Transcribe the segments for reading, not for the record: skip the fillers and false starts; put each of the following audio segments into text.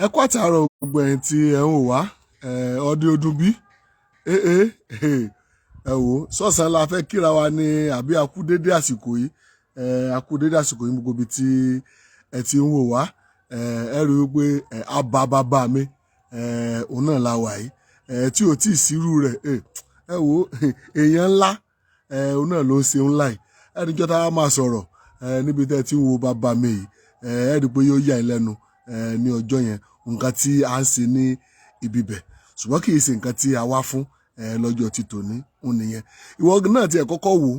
Ẹ kú àtàárọ̀ gbogbo ẹ̀yin tí ẹ ń wò wá ọdẹ ọdún bí ẹ ẹ wò sọ̀sán la fẹ́ kíra wa ní àbí a kú dédé àsìkò yìí. A kú dédé àsìkò yìí gbogbo ibi tí ẹ ti ń wò wá. Ẹ rí i pé àbá bàbá mi òun náà la wà yìí tí ò tí ì sírú rẹ̀. Ẹ wò, èèyàn ńlá òun náà ló ń ṣe ńlá yìí. Ẹni jọ́ta wa máa sọ̀rọ̀ níbi tẹ́ ẹ ti ń wo bàbá mi yìí, ẹ rí i pé yóò yà ẹ́ lẹ́nu ní ọjọ́ yẹn, nǹkan tí a ń ṣe ní ibi bẹ̀, ṣùgbọ́n kì í ṣe nǹkan tí a wá fún lọ́jọ́ ti tòní òun nìyẹn. Ìwọ náà tiẹ̀ kọ́kọ́ wò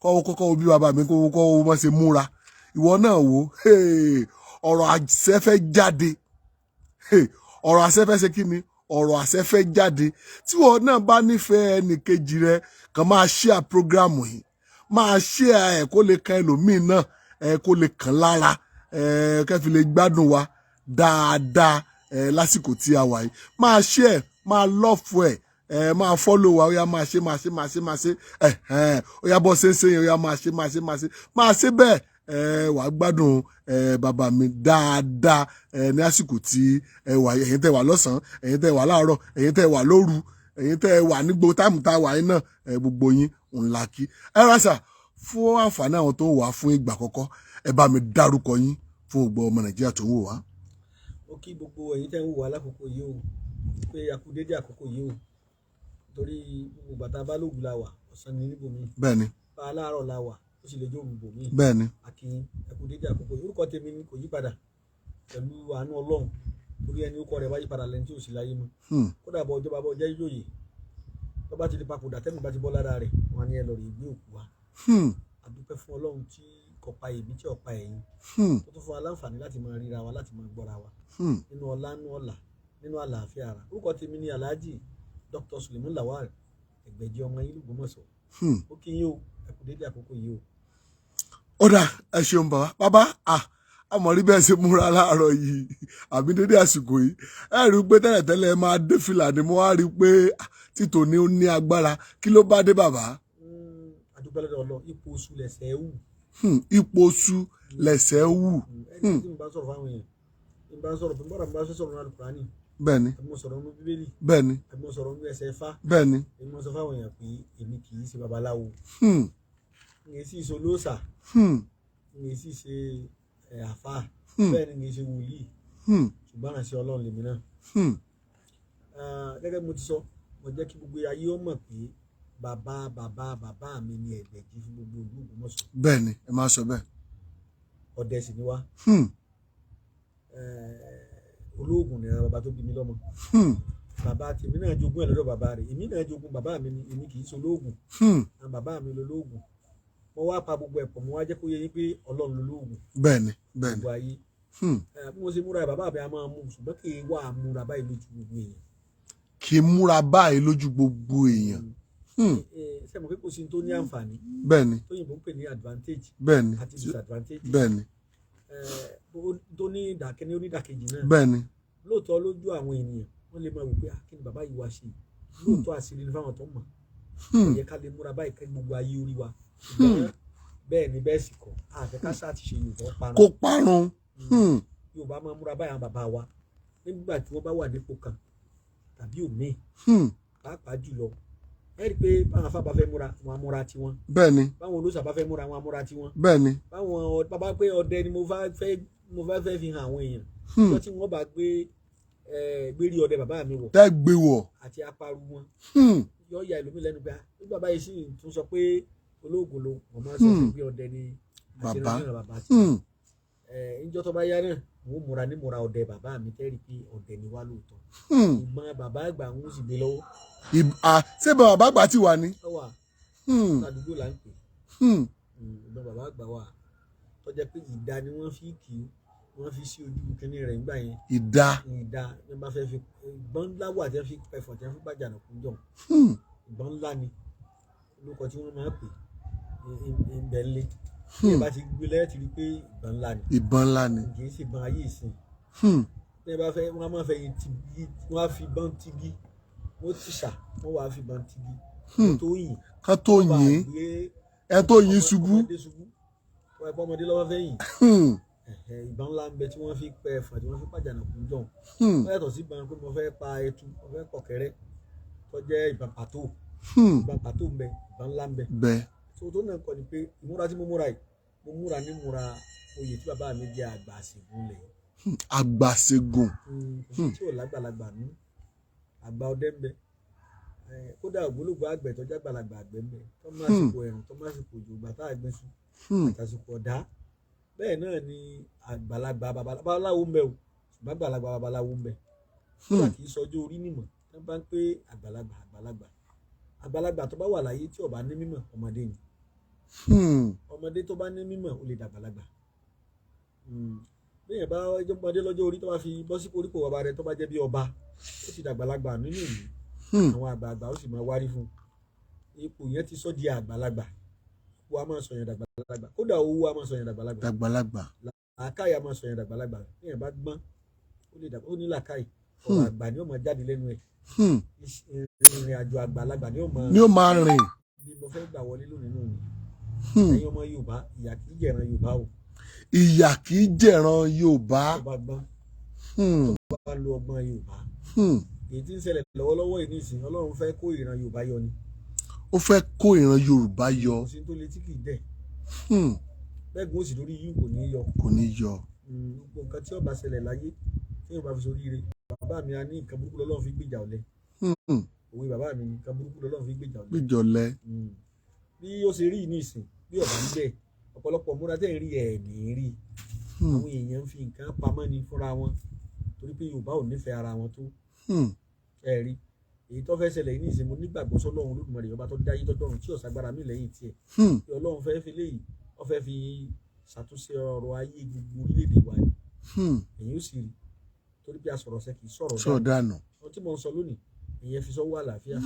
ó, kọ́kọ́ wo bí bàbá mi kọ́kọ́ wo bọ́n ṣe múra. Ìwọ náà wò ó, ọ̀rọ̀ àṣẹ fẹ́ jáde. Ọ̀rọ̀ àṣẹ fẹ́ ṣe kí ni? Ọ̀rọ̀ àṣẹ fẹ́ jáde. Tí ìwọ náà bá nífẹ̀ẹ́ ẹnìkejì rẹ kàn, máa share program yìí, máa share ẹ̀ kó lè kan ẹlòmíì náà, ẹ̀ kó lè kàn lára, ẹ̀ kẹ́ fi lè gbádùn wa dáadáa ẹ̀ lásìkò tí a wà yìí. Máa share, máa love ẹ̀, ẹ̀ máa follow wa. Ó yá, máa ṣe, máa ṣe, máa ṣe, máa ṣe. Ẹ̀ ẹ̀ ó yá, bọ́ ṣe ń ṣe yẹn, ó yá, máa ṣe, máa ṣe, máa ṣe, máa ṣe bẹ́ẹ̀. Ẹ wàá gbádùn ẹ bàbá mi dáadáa ẹ ní àsìkò tí ẹ wà. Ẹ̀yin tẹ́ wà lọ́sàn-án, ẹ̀yin tẹ́ wà láàárọ̀, ẹ̀yin tẹ́ wà lóru, ẹ̀yin tẹ́ wà ní gbogbo time tá a wà yín náà, ẹ gbogbo yín ńlá kí ẹ rásà. Fún àǹfààní àwọn tó ń wà fún ìgbà àkọ́kọ́, ẹ bá mi dárúkọ yín fún gbogbo ọmọ Nàìjíríà tó ń wò wá. Ó kí gbogbo ẹ̀yin tẹ́ ń wò wá lákòókò yìí o, pé a kú dédé àkókò yìí o, torí gbogbo bàtà bá lóògùn la wà, ọ̀sán ní níbòmí, bá a láàárọ̀ la wà, ó sì lè jó òrùbòmí. Akin, ẹ kú dédé àkókò yìí. Orúkọ tèmi ni kò yí padà pẹ̀lú àánú Ọlọ́run, torí ẹni orúkọ rẹ̀ wá yí padà lẹ́ni tí ò sí láyé mọ́. Kódà bọ́ ọjọ́ bàbá ọjọ́ ìjòyè tó bá ti di papòdà, tẹ́mi bá ti bọ́ lára rẹ̀, wọn á ní ẹ lọ rè gbé òkú wa. A dúpẹ́ fún Ọlọ́run tí kò pa èmi, tí ò pa ẹ̀yin, tó tún fún wa láǹfààní láti máa ríra wa, láti máa gbọ́ra wa nínú ọlá, nínú ọlà, nínú àlàáfíà ara. Orúkọ tèmi ni Alhaji Dr. Suleiman Lawal Ẹgbẹ̀jì, ọmọ yín l'Ògbómọ̀ṣọ́. Ó kí yín o, ẹ kú dédé àkókò yìí o. Ó dà, ẹ ṣeun bàbá. Bàbá, àmọ́ rí bẹ́ẹ̀ ṣe múra láàárọ̀ yìí àbí dédé àsìkò yìí, ẹ rí i pé tẹ́lẹ̀tẹ́lẹ̀ máa dé fìlà ni, mo wá rí i pé títò ní ó ní agbára. Kí ló bá dé, bàbá? A dúpẹ́ lọ́dọ̀ Ọlọ́run, ipò oṣù lẹ̀sẹ̀ wù. Ipò oṣù lẹ̀sẹ̀ wù. Ẹni tí mo bá sọ̀rọ̀ fáwọn èèyàn, tí mo bá sọ̀rọ̀ fún bọ́dà, mo bá sọ̀rọ̀ nínú Àlùkùránì, àbí mo sọ̀rọ̀ nínú Bíbélì, àbí mo sọ̀rọ̀ nínú ẹsẹ̀ Ifá, èmi mo sọ fáwọn èèyàn pé èmi kì í ṣe babaláwo, n kì í sì ṣe olóòṣà, n kì í sì ṣe àfáà, bẹ́ẹ̀ ni n kì í ṣe wòlíì, ṣùgbọ́n àṣẹ Ọlọ́run lèmi náà. Gẹ́gẹ́ bí mo ti sọ, mo jẹ́ kí gbogbo ayé ó mọ̀ pé bàbá bàbá bàbá mi ni Ẹgbẹ̀jì fún gbogbo ìlú Ògbómọ̀ṣọ́. Bẹ́ẹ̀ni, ẹ máa sọ bẹ́ẹ̀. Ọdẹ sì ni wá. Olóògùn ni bàbá tó bí mi lọ́mọ. Bàbá tèmi náà jogún ẹ̀ lọ́dọ̀ bàbá rẹ̀, èmi náà jogún bàbá mi ni. Èmi kì í ṣe olóògùn, àwọn bàbá mi lolóògùn. Mo wá pa gbogbo ẹ̀ pọ̀, mo wá jẹ́ kó yé yín pé Ọlọ́run lolóògùn. bẹ́ẹ̀ni bẹ́ẹ̀ni Gbogbo ayé, bí mo ṣe múra, bàbá mi a máa mú, ṣùgbọ́n kì í wá múra báyìí lójú gbogbo èèyàn. Kì í múra báyìí lójú gbogbo èèyàn. Ṣé mo pé kò sí tó ní àǹfààní tóyìnbó ń pè ní advantage àti disadvantage? Tó ní ìdàkẹ́ni, onídàkejì náà. Lóòótọ́, lójú àwọn ènìyàn, wọ́n lè máa wò pé, "Ah, kí ni bàbá yìí wá ṣe?" Lóòótọ́, àṣírí ní fáwọn tó mọ̀. Kò yẹ ká lè múra báyìí kí gbogbo ayé orí wa, ṣùgbọ́n bẹ́ẹ̀ ni, bẹ́ẹ̀ sì kọ́, àfẹ́ ká sáà ti ṣe Yorùbá parun. Kó parun. Yorùbá máa múra báyìí, àwọn bàbá wa, nígbà tí wọ́n bá wà nípò kan tàbí òmíì, pàápàá jùlọ, ẹ rí i pé báwọn afá bá fẹ́ múra, wọn á múra tiwọn. Báwọn olóṣà bá fẹ́ múra, wọn á múra tiwọn. Báwọn bàbá pé ọdẹ ni mo fẹ́ fi hàn àwọn èèyàn, ọjọ́ tí wọ́n bá gbé gbérí ọdẹ bàbá mi wọ̀ Tẹ́ gbé wọ̀ àti aparu wọn, yọ ya ìlú mi lẹ́nu pé, ah, bí bàbá yìí sì tún sọ pé olóògùn ló wọ́n máa ń sọ fún pé ọdẹ ni Bàbá. Àṣírí bàbá ti ẹ ńjọ́ tó bá yá náà, mo múra ní múra ọdẹ bàbá mi, tẹ́rì pé ọdẹ ni wá lóòótọ́. Ìmọ̀ bàbá àgbà ń sì gbé lọ́wọ́. Ṣé bàbá àgbà ti wà ní? Ó wà. Àdúgbò là ń pè. Ìbọn bàbá àgbà wà tó jẹ́ pé ìdá ni wọ́n fi kì í, wọ́n fi sí ojú kínní rẹ̀ nígbà yẹn. Ìdá. Ìdá ní wọ́n bá fẹ́ fi ìbọn ńlá wà tí wọ́n fi pẹ̀fọ̀n, tí wọ́n fi bàjẹ́ ànàkú jọ. Ìbọn ńlá ni olùkọ́ tí wọ́n máa ń pè ń bẹ̀ ńlé bí ẹ bá ti gbé lẹ́yìn ti rí i pé ìbọn ńlá ni. Ìbọn ńlá ni. Kì í sì ìbọn ayé ìsìn. Bí ẹ bá fẹ́, wọ́n á máa fẹ́ yin tigi, wọ́n á fi ìbọn tigi, wọ́n ti ṣà, wọ́n wàá fi ìbọn tigi tó yìn. Ká tó wọ́n bá yìn gbé ẹ tó yìn ṣubú. Ọmọdé ṣubú, wọ́n ẹ pọ́ ọmọdé lọ́wọ́ fẹ́ yìn. Ìbọn ńlá ń bẹ tí wọ́n fi pẹ ẹ̀fọ̀n tí wọ́n fi pàjánà kú jọ̀hún. Wọ́n yàtọ̀ sí ìbọn pé mo fẹ́ pa ẹtu, mo fẹ́ pọ̀kẹ́rẹ́, tó jẹ́ ìbọn pàtó. Ìbọn pàtó ń bẹ, ìbọn ńlá ń bẹ. Bẹ́ẹ̀. So tó náà kọ́ ni pé ìmúra tí mo múra yìí, mo múra ní múra oyè tí bàbá mi jẹ́ àgbà àṣègùn lẹ̀. Àgbàṣègùn. Kò sí tí ò lágbàlagbà nú. Àgbà ọdẹ ń bẹ. Kódà ògbólógbòó àgbẹ̀ tó jẹ́ àgbàlagbà àgbẹ̀ ń bẹ, tó máa sìkò ẹ̀rùn, tó máa sìkò òjò, ìgbà tá a gbin sùn àtàsìkò ọ̀dá. Bẹ́ẹ̀ náà ni àgbàlagbà babaláwo ń bẹ o, ṣùgbọ́n àgbàlagbà babaláwo ń bẹ. Kódà kì í sọjọ́ orí nímọ̀ tí wọ́n bá ń pé àgbàlagbà àgbàlagbà àgbàlagbà tó bá wà láyé tí ó bá ní mímọ̀, ọmọdé ni. Ọmọdé tó bá ní mímọ̀, ó lè dàgbàlagbà. Bẹ́ẹ̀ bá ọmọdé lọ́jọ́ orí tó bá fi bọ́ sí koríko bàbá rẹ̀ tó bá jẹ́ bí ọba, ó ti dàgbàlagbà nínú ìlú. Àwọn àgbààgbà ó sì máa wárí fún un. Ipò yẹn ti sọ di àgbàlagbà. Ipò a máa sọyàn dàgbàlagbà. Kódà owó a máa sọyàn dàgbàlagbà. Dàgbàlagbà. Làákàyè a máa sọyàn dàgbàlagbà. Bẹ́ẹ̀ bá gbọ́n, ó lè dàgbà, ó ní làákàyè. Ọ̀rọ̀ àgbà ni ó máa jáde lẹ́nu ẹ̀. Ìrìn àjò àgbàlagbà ni ó máa Ni ó máa rìn. Bí mo fẹ́ gbà wọlé lónìí nù ni. Ẹ̀yin ọmọ Yorùbá, ìyà kì í jẹ̀ràn Yorùbá o. Ìyà kì í jẹ̀ràn Yorùbá. Tó bá gbọ́n, tó bá lo ọgbọ́n Yorùbá. Èyí tí ń ṣẹlẹ̀ lọ́wọ́lọ́wọ́ yìí nísìnyí, Ọlọ́run fẹ́ kó ìran Yorùbá yọ ni. Ó fẹ́ kó ìran Yorùbá yọ. Kò sí tó létí kì í dẹ̀. Bẹ́ẹ̀ gún òsì lórí yìí kò ní yọ. Kò ní yọ. Gbogbo nǹkan tí ó bá ṣẹlẹ̀ láyé tí yóò bá fi sórí ire, bàbá mi a ní nǹkan burúkú lọ́lọ́run fi gbèjà ọ̀lẹ. Òwe bàbá mi ní nǹkan burúkú lọ́lọ́run fi gbèjà ọ̀lẹ. Gbèjà ọ̀lẹ. Bí ó ṣe rí ní ìsìn, bí ọ̀bá ń bẹ̀, ọ̀pọ̀lọpọ̀ múra tẹ́ ń rí ẹ̀ ní rí. Àwọn èèyàn ń fi nǹkan pamọ́ ni fúnra wọn torí pé Yorùbá ò nífẹ̀ẹ́ ara wọn tó. Ẹ rí èyí tó fẹ́ ṣẹlẹ̀ ní ìsìn, mo nígbàgbọ́ sọ́lọ́run Olódùmarè ọba tó dáyé tó dọ̀run tí ò ságbára mi lẹ́yìn tiẹ̀. Pé Ọlọ́run fẹ́ fi léyìí, ó fẹ́ fi ṣàtúnṣe ọ̀rọ̀ ayé gbogbo orílẹ̀-èdè wa ni. Èyí ó sì rí torí pé asọ̀rọ̀ ṣe kì í sọ̀rọ̀ Sọ̀rọ̀ dànù. Ohun tí mo ń sọ lónìí, ìyẹn fi sọ́wọ́ àlàáfíà.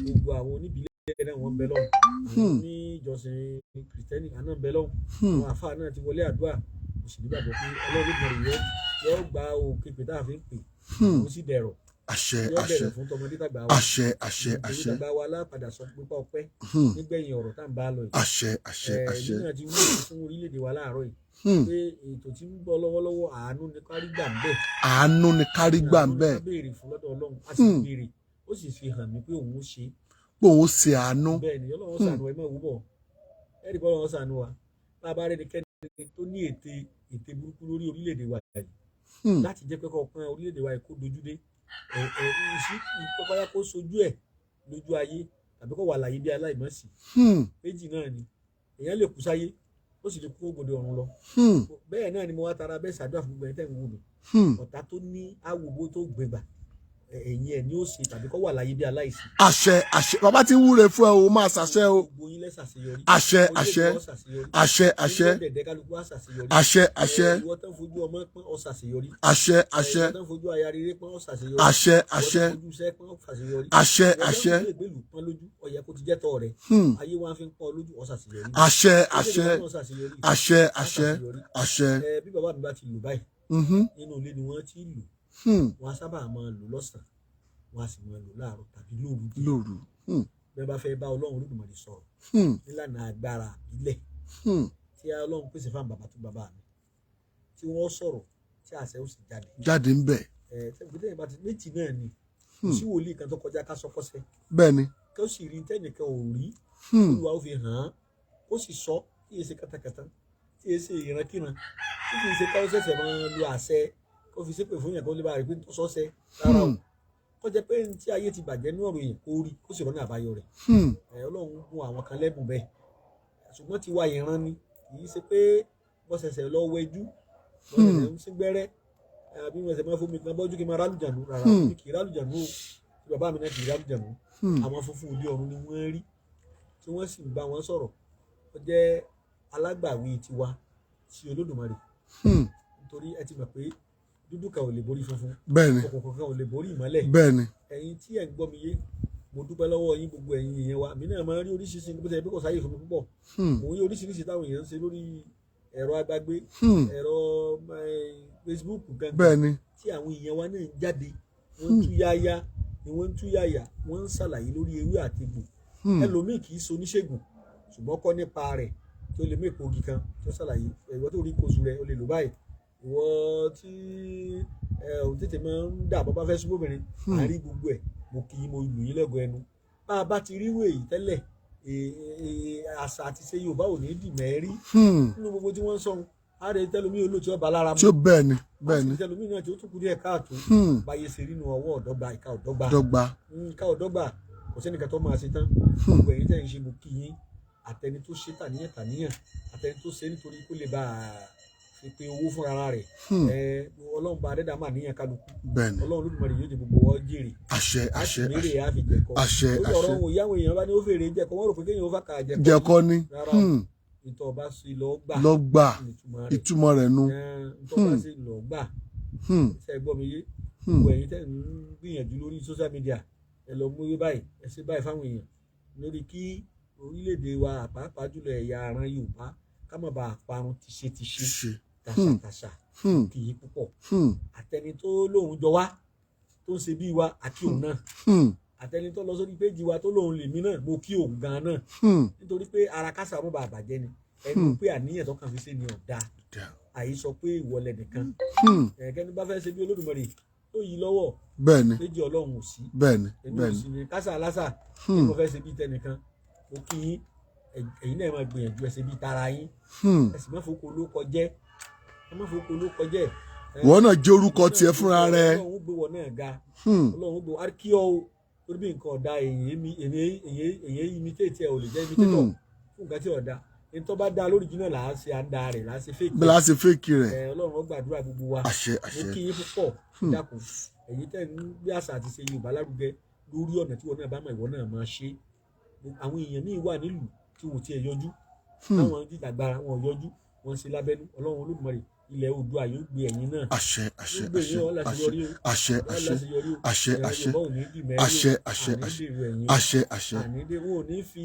Gbogbo àwọn oníbílẹ̀ náà wọ́n ń bẹ lọ́hùn. Àwọn oníjọsìn kìrìtẹ́nì àná ń bẹ lọ́hùn. Àwọn àfáà náà ti wọlé àdúrà. Mo sì nígbàgbọ́ pé Ọlọ́run Olódùmarè yóò gba òkè pé tá a fi ń pè. Ó sì dẹ̀rọ̀. Àṣẹ. Yóò Àṣẹ. bẹ̀rẹ̀ fún tọmọdé tàgbà wa. Àṣẹ, àṣẹ, àṣẹ. Tọmọdé tàgbà wa lápadà sọ pípa ọpẹ́ nígbẹ̀yìn ọ̀rọ̀ tá à ń bá lọ yìí. Àṣẹ, àṣẹ, àṣẹ. Èmi náà ti wúlò fún orílẹ̀-èdè wa láàárọ̀ yìí pé ètò tí ń bọ̀ lọ́wọ́lọ́wọ́, àánú ni kárí gbà ń bẹ̀. Àánú ni kárí gbà ń bẹ̀. Àánú ni ká béèrè fún lọ́dọ̀ Ọlọ́run, a sì béèrè, ó sì fi hàn mí pé òun ó ṣe. Pé òun ṣe àánú. Bẹ́ẹ̀ ni, Ọlọ́run ṣàánú ẹ, máa wú bọ̀, ẹ̀rí bọ́ Ọlọ́run ṣàánú wa. Bá a bá rẹ́ni kẹ́ni tó ní ète ète burúkú lórí orílẹ̀-èdè wa yìí láti jẹ́ pé kọ́ pọ́n orílẹ̀-èdè wa yìí kó dojú dé ẹ̀ ẹ̀ sí ìpọ́páyà, kó sojú ẹ̀ lójú ayé tàbí kó wà láyé bí aláìmọ̀sí. Méjì náà ni, èèyàn lè kú sáyé, ó sì lè kú ògbòdì ọ̀run lọ. Bẹ́ẹ̀ náà ni mo wá tara bẹ́ẹ̀ ṣàdúrà fún gbogbo ẹni tẹ́ ń wò mí. Ọ̀tá tó ní awòbó tó gbégbà ẹ̀yìn ẹ̀ ni ó ṣe tàbí kó wà láyé bí aláìsí. Àṣẹ, àṣẹ. Bàbá tí ń wúre fún ẹ o, máa ṣàṣẹ o. Gbogbo yín lẹ́ ṣàṣeyọrí. Àṣẹ, àṣẹ. Orílẹ̀-èdè ó ṣàṣeyọrí. Àṣẹ, àṣẹ. Orílẹ̀-èdè kálukú á ṣàṣeyọrí. Àṣẹ, àṣẹ. Ìwọ tán fojú ọmọ pọ́n, ó ṣàṣeyọrí. Àṣẹ, àṣẹ. Ìwọ tán fojú aya rere pọ́n, ó ṣàṣeyọrí. Àṣẹ, àṣẹ. Ìwọ tán fojú iṣẹ́ pọ́n, ó ṣàṣeyọrí. Àṣẹ, Ìwọ tán àṣẹ. fojú ìgbélú pọ́n lójú, ó yẹ kó ti jẹ́ tọ́ rẹ̀. Ayé wa fi ń pọ́n lójú, ó ṣàṣeyọrí. Àṣẹ, àṣẹ. Orílẹ̀-èdè wa náà ṣàṣeyọrí. Àṣẹ, Á àṣẹ. ṣàṣeyọrí. Àṣẹ. Bí bàbá mi bá ti lò báyìí, nínú ilé ni wọ́n ti lò. Wọ́n á sábà máa lò lọ́sàn-án, wọ́n á sì máa lò láàárọ̀ tàbí lóru díẹ̀. Lóru. Bí wọ́n bá fẹ́ bá Ọlọ́run Olódùmarè sọ̀rọ̀ nílànà agbára ìbílẹ̀ tí Ọlọ́run pèsè fún bàbá tó bàbá mi, tí wọ́n sọ̀rọ̀ tí àṣẹ ó sì jáde. Jáde ń bẹ̀. Ẹ tẹ́lẹ̀ bá ti méjì náà ni, kò sí wòlíì kan tó kọjá ká sọkọ́sẹ́ Bẹ́ẹ̀ ni. kí ó sì rí tẹ́nìkan ò rí. Olúwa ó fi hàn án, ó sì sọ kí èsì katakata tí èsì ìrankíran tí kì í ṣe káwọ́ ṣẹ̀ṣẹ̀ máa lo àṣẹ kó fi ṣépè fún yàn kó lè bá rí pé tó sọ́ṣẹ́ rárá o. Kó jẹ́ pé tí ayé ti bàjẹ́ ní ọ̀rọ̀ yẹn, kó rí kó sì rọ́nà àbáyọ rẹ̀. Ọlọ́run gún àwọn kan lẹ́bùn bẹ́ẹ̀, ṣùgbọ́n tiwa ìran ni, kì í ṣe pé wọ́n ṣẹ̀ṣẹ̀ lọ wẹjú, wọ́n ṣẹ̀ṣẹ̀ ń sí gbẹ́rẹ́ àbí wọ́n ṣẹ̀ṣẹ̀ máa fomi kan bọ́jú kí n máa rálùjànú rárá. Mi kì í rálùjànú o, tí bàbá mi náà kì í rálùjànú. Àwọn funfun òde ọ̀run ni wọ́n rí tí wọ́n sì ń bá wọn sọ̀rọ̀. Ó jẹ́ alágbàwí tiwa sí Olódùmarè nítorí ẹ ti mọ̀ pé dúdú kan ò lè borí funfun, Bẹ́ẹ̀ ni. òkùnkùn kan ò lè borí ìmọ́lẹ̀. Bẹ́ẹ̀ ni. Ẹ̀yin tí ẹ̀ ń gbọ́ mi yé, mo dúpẹ́ lọ́wọ́ yín, gbogbo ẹ̀yin èèyàn wa. Mi náà máa ń rí oríṣiríṣi, bó ṣe pé kò sáyè fún mi púpọ̀. Mo ń rí oríṣiríṣi táwọn èèyàn ń ṣe lórí ẹ̀rọ agbágbé, ẹ̀rọ Facebook gangan, Bẹ́ẹ̀ ni. tí àwọn èèyàn wa náà ń jáde, wọ́n ń tú yáyá ni, wọ́n ń tú yáyà, wọ́n ń ṣàlàyé lórí ewé àti egbò. Ẹlòmíì kì í ṣe oníṣègùn, ṣùgbọ́n kọ́ nípa rẹ̀. tó lè mú èpo igi kan tó ṣàlàyé. Ìwọ tó rí kóṣù rẹ o lè lò báyìí. Ìwọ tí ẹ ò tètè máa ń dà bọ́ bá fẹ́ súnmọ́ obìnrin, à ń rí gbogbo ẹ̀. Mo kì í mo lù yín lọ́gọ ẹnu. Bá a bá ti ríwò èyí tẹ́lẹ̀, àṣà àti ṣe Yorùbá ò ní dì mẹ́rí nínú gbogbo tí wọ́n ń sọ. Á rẹ tẹlomi olóòtú ọba lára Tí ó bẹ́ẹ̀ ni, bẹ́ẹ̀ ni. Tẹlomi náà tí ó tún kú díẹ̀ káàtó. Báyé ṣe rí nu, ọwọ́ ọ̀dọ́gba, ìka ọ̀dọ́gba. Dọ́gba. Ìka ọ̀dọ́gba, kò sẹ́nìkan tó máa ṣe tán. Gbogbo ẹ̀yin tẹ́ ń ṣe, mo kí yín, àtẹni tó ṣe tàníyàn tàníyàn, àtẹni tó ṣe nítorí kó lè bá a fi pe owó fúnra rẹ̀. Ẹ Ọlọ́run bá adẹ́dàá máa níyàn kálukú. Bẹ́ẹ̀ ni. Ọlọ́run Olódùmarè yóò jẹ gbogbo wọn jèrè. Àṣẹ. Á sì Àṣẹ. mérè Àṣẹ. á fi jẹ̀kọ. Àṣẹ. Lórí ọ̀rọ̀ Àṣẹ. òun ìyáwó èèyàn bá ní ó fèrè jẹ̀kọ, wọ́n rò pé kéèyàn ó fà kà jẹ̀kọ. Jẹ̀kọ́ ni. Rárá o. Ìtọ̀ ọba sí lọ gbà. Lọ gbà. Ìtumọ̀ rẹ̀. Ìtumọ̀ rẹ̀ nu. Ìtọ̀ ọba sí lọ gbà. Ṣe gbọ́ mi yé? Gbogbo ẹ̀yin tẹ́ ń gbìyànjú lórí social media, ẹ lọ mú báyìí, ẹ ṣe báyìí fáwọn èèyàn lórí kí orílẹ̀-èdè wa, pàápàá jùlọ ẹ̀yà aran Yorùbá, ká má bàa parun tìṣe tìṣe, Ṣe. tàṣàtàṣà. Kì í púpọ̀. Àtẹni tó lóun jọ wá tó ń ṣe bí wa àti òun náà, àtẹni tó lọ sórí péjì wa tó lóun lèmi náà, mo kí òun gan náà, nítorí pé ara kásá ọmọ bàa bàjẹ́ ni ẹnu pé àníyàn tó kàn fi ṣe ni ọ̀dà. Àyè sọ pé ìwọlẹ̀ nìkan. Ẹ̀kẹ́ni bá fẹ́ ṣe bí Olódùmarè tó yí lọ́wọ́ Bẹ́ẹ̀ ni. méjì, Ọlọ́run ò sí. Bẹ́ẹ̀ ni. Èmi ò Bẹ́ẹ̀ ni. sí ní kásá alásà tí mo fẹ́ ṣe bí tẹnìkan. Mo kí yín, ẹ̀yin náà máa gbìyànjú, ẹ ṣe bí tara yín. Ẹ sì má fowó olóko jẹ́, ẹ má fowó olóko jẹ́. Wọ́n náà jẹ́ orúkọ tiẹ̀ fúnra rẹ̀. Ọlọ́run gbé wọn náà ga. Ọlọ́run gbé wọn kí ọ o, torí bí nǹkan ọ̀dà èyàn imitate ẹ ò lè jẹ́ imitator fún nǹkan tí ọ̀dà. Ní tó bá dá lórí jìnnà là á ṣe àdá rẹ̀, là á ṣe fake. Bí la ṣe fake rẹ̀. Ẹ Ọlọ́run ó gbàdúrà gbogbo wa. Àṣẹ. Mo Àṣẹ. kí yín púpọ̀. Dákun, ẹ̀yin tẹ́ ń gbé àṣà àti ṣe Yorùbá lárugẹ lórí ọ̀nà tí wọn náà bá mọ̀, ìwọ náà máa ṣe. Àwọn èèyàn míì wà nílùú tí wọn ò tiẹ̀ yọjú, táwọn jìjàgbara wọn ò yọjú, wọn ṣe lábẹ́nú. Ọlọ́run Olódùmarè, ilẹ̀ Oòduà yóò gbé ẹ̀yin náà. Àṣẹ, àṣẹ. Yóò gbé Àṣẹ. yín ọ́ láṣeyọrí o. Àṣẹ. Ọ́ Àṣẹ. láṣeyọrí o. Àṣẹ. Ìran Àṣẹ. Yorùbá ò ní dì mẹ́rin o. Àṣẹ, àṣẹ. Àní Àṣẹ. dèrò ẹ̀yìn o. Àṣẹ, àṣẹ. Àní dé wọn ò ní fi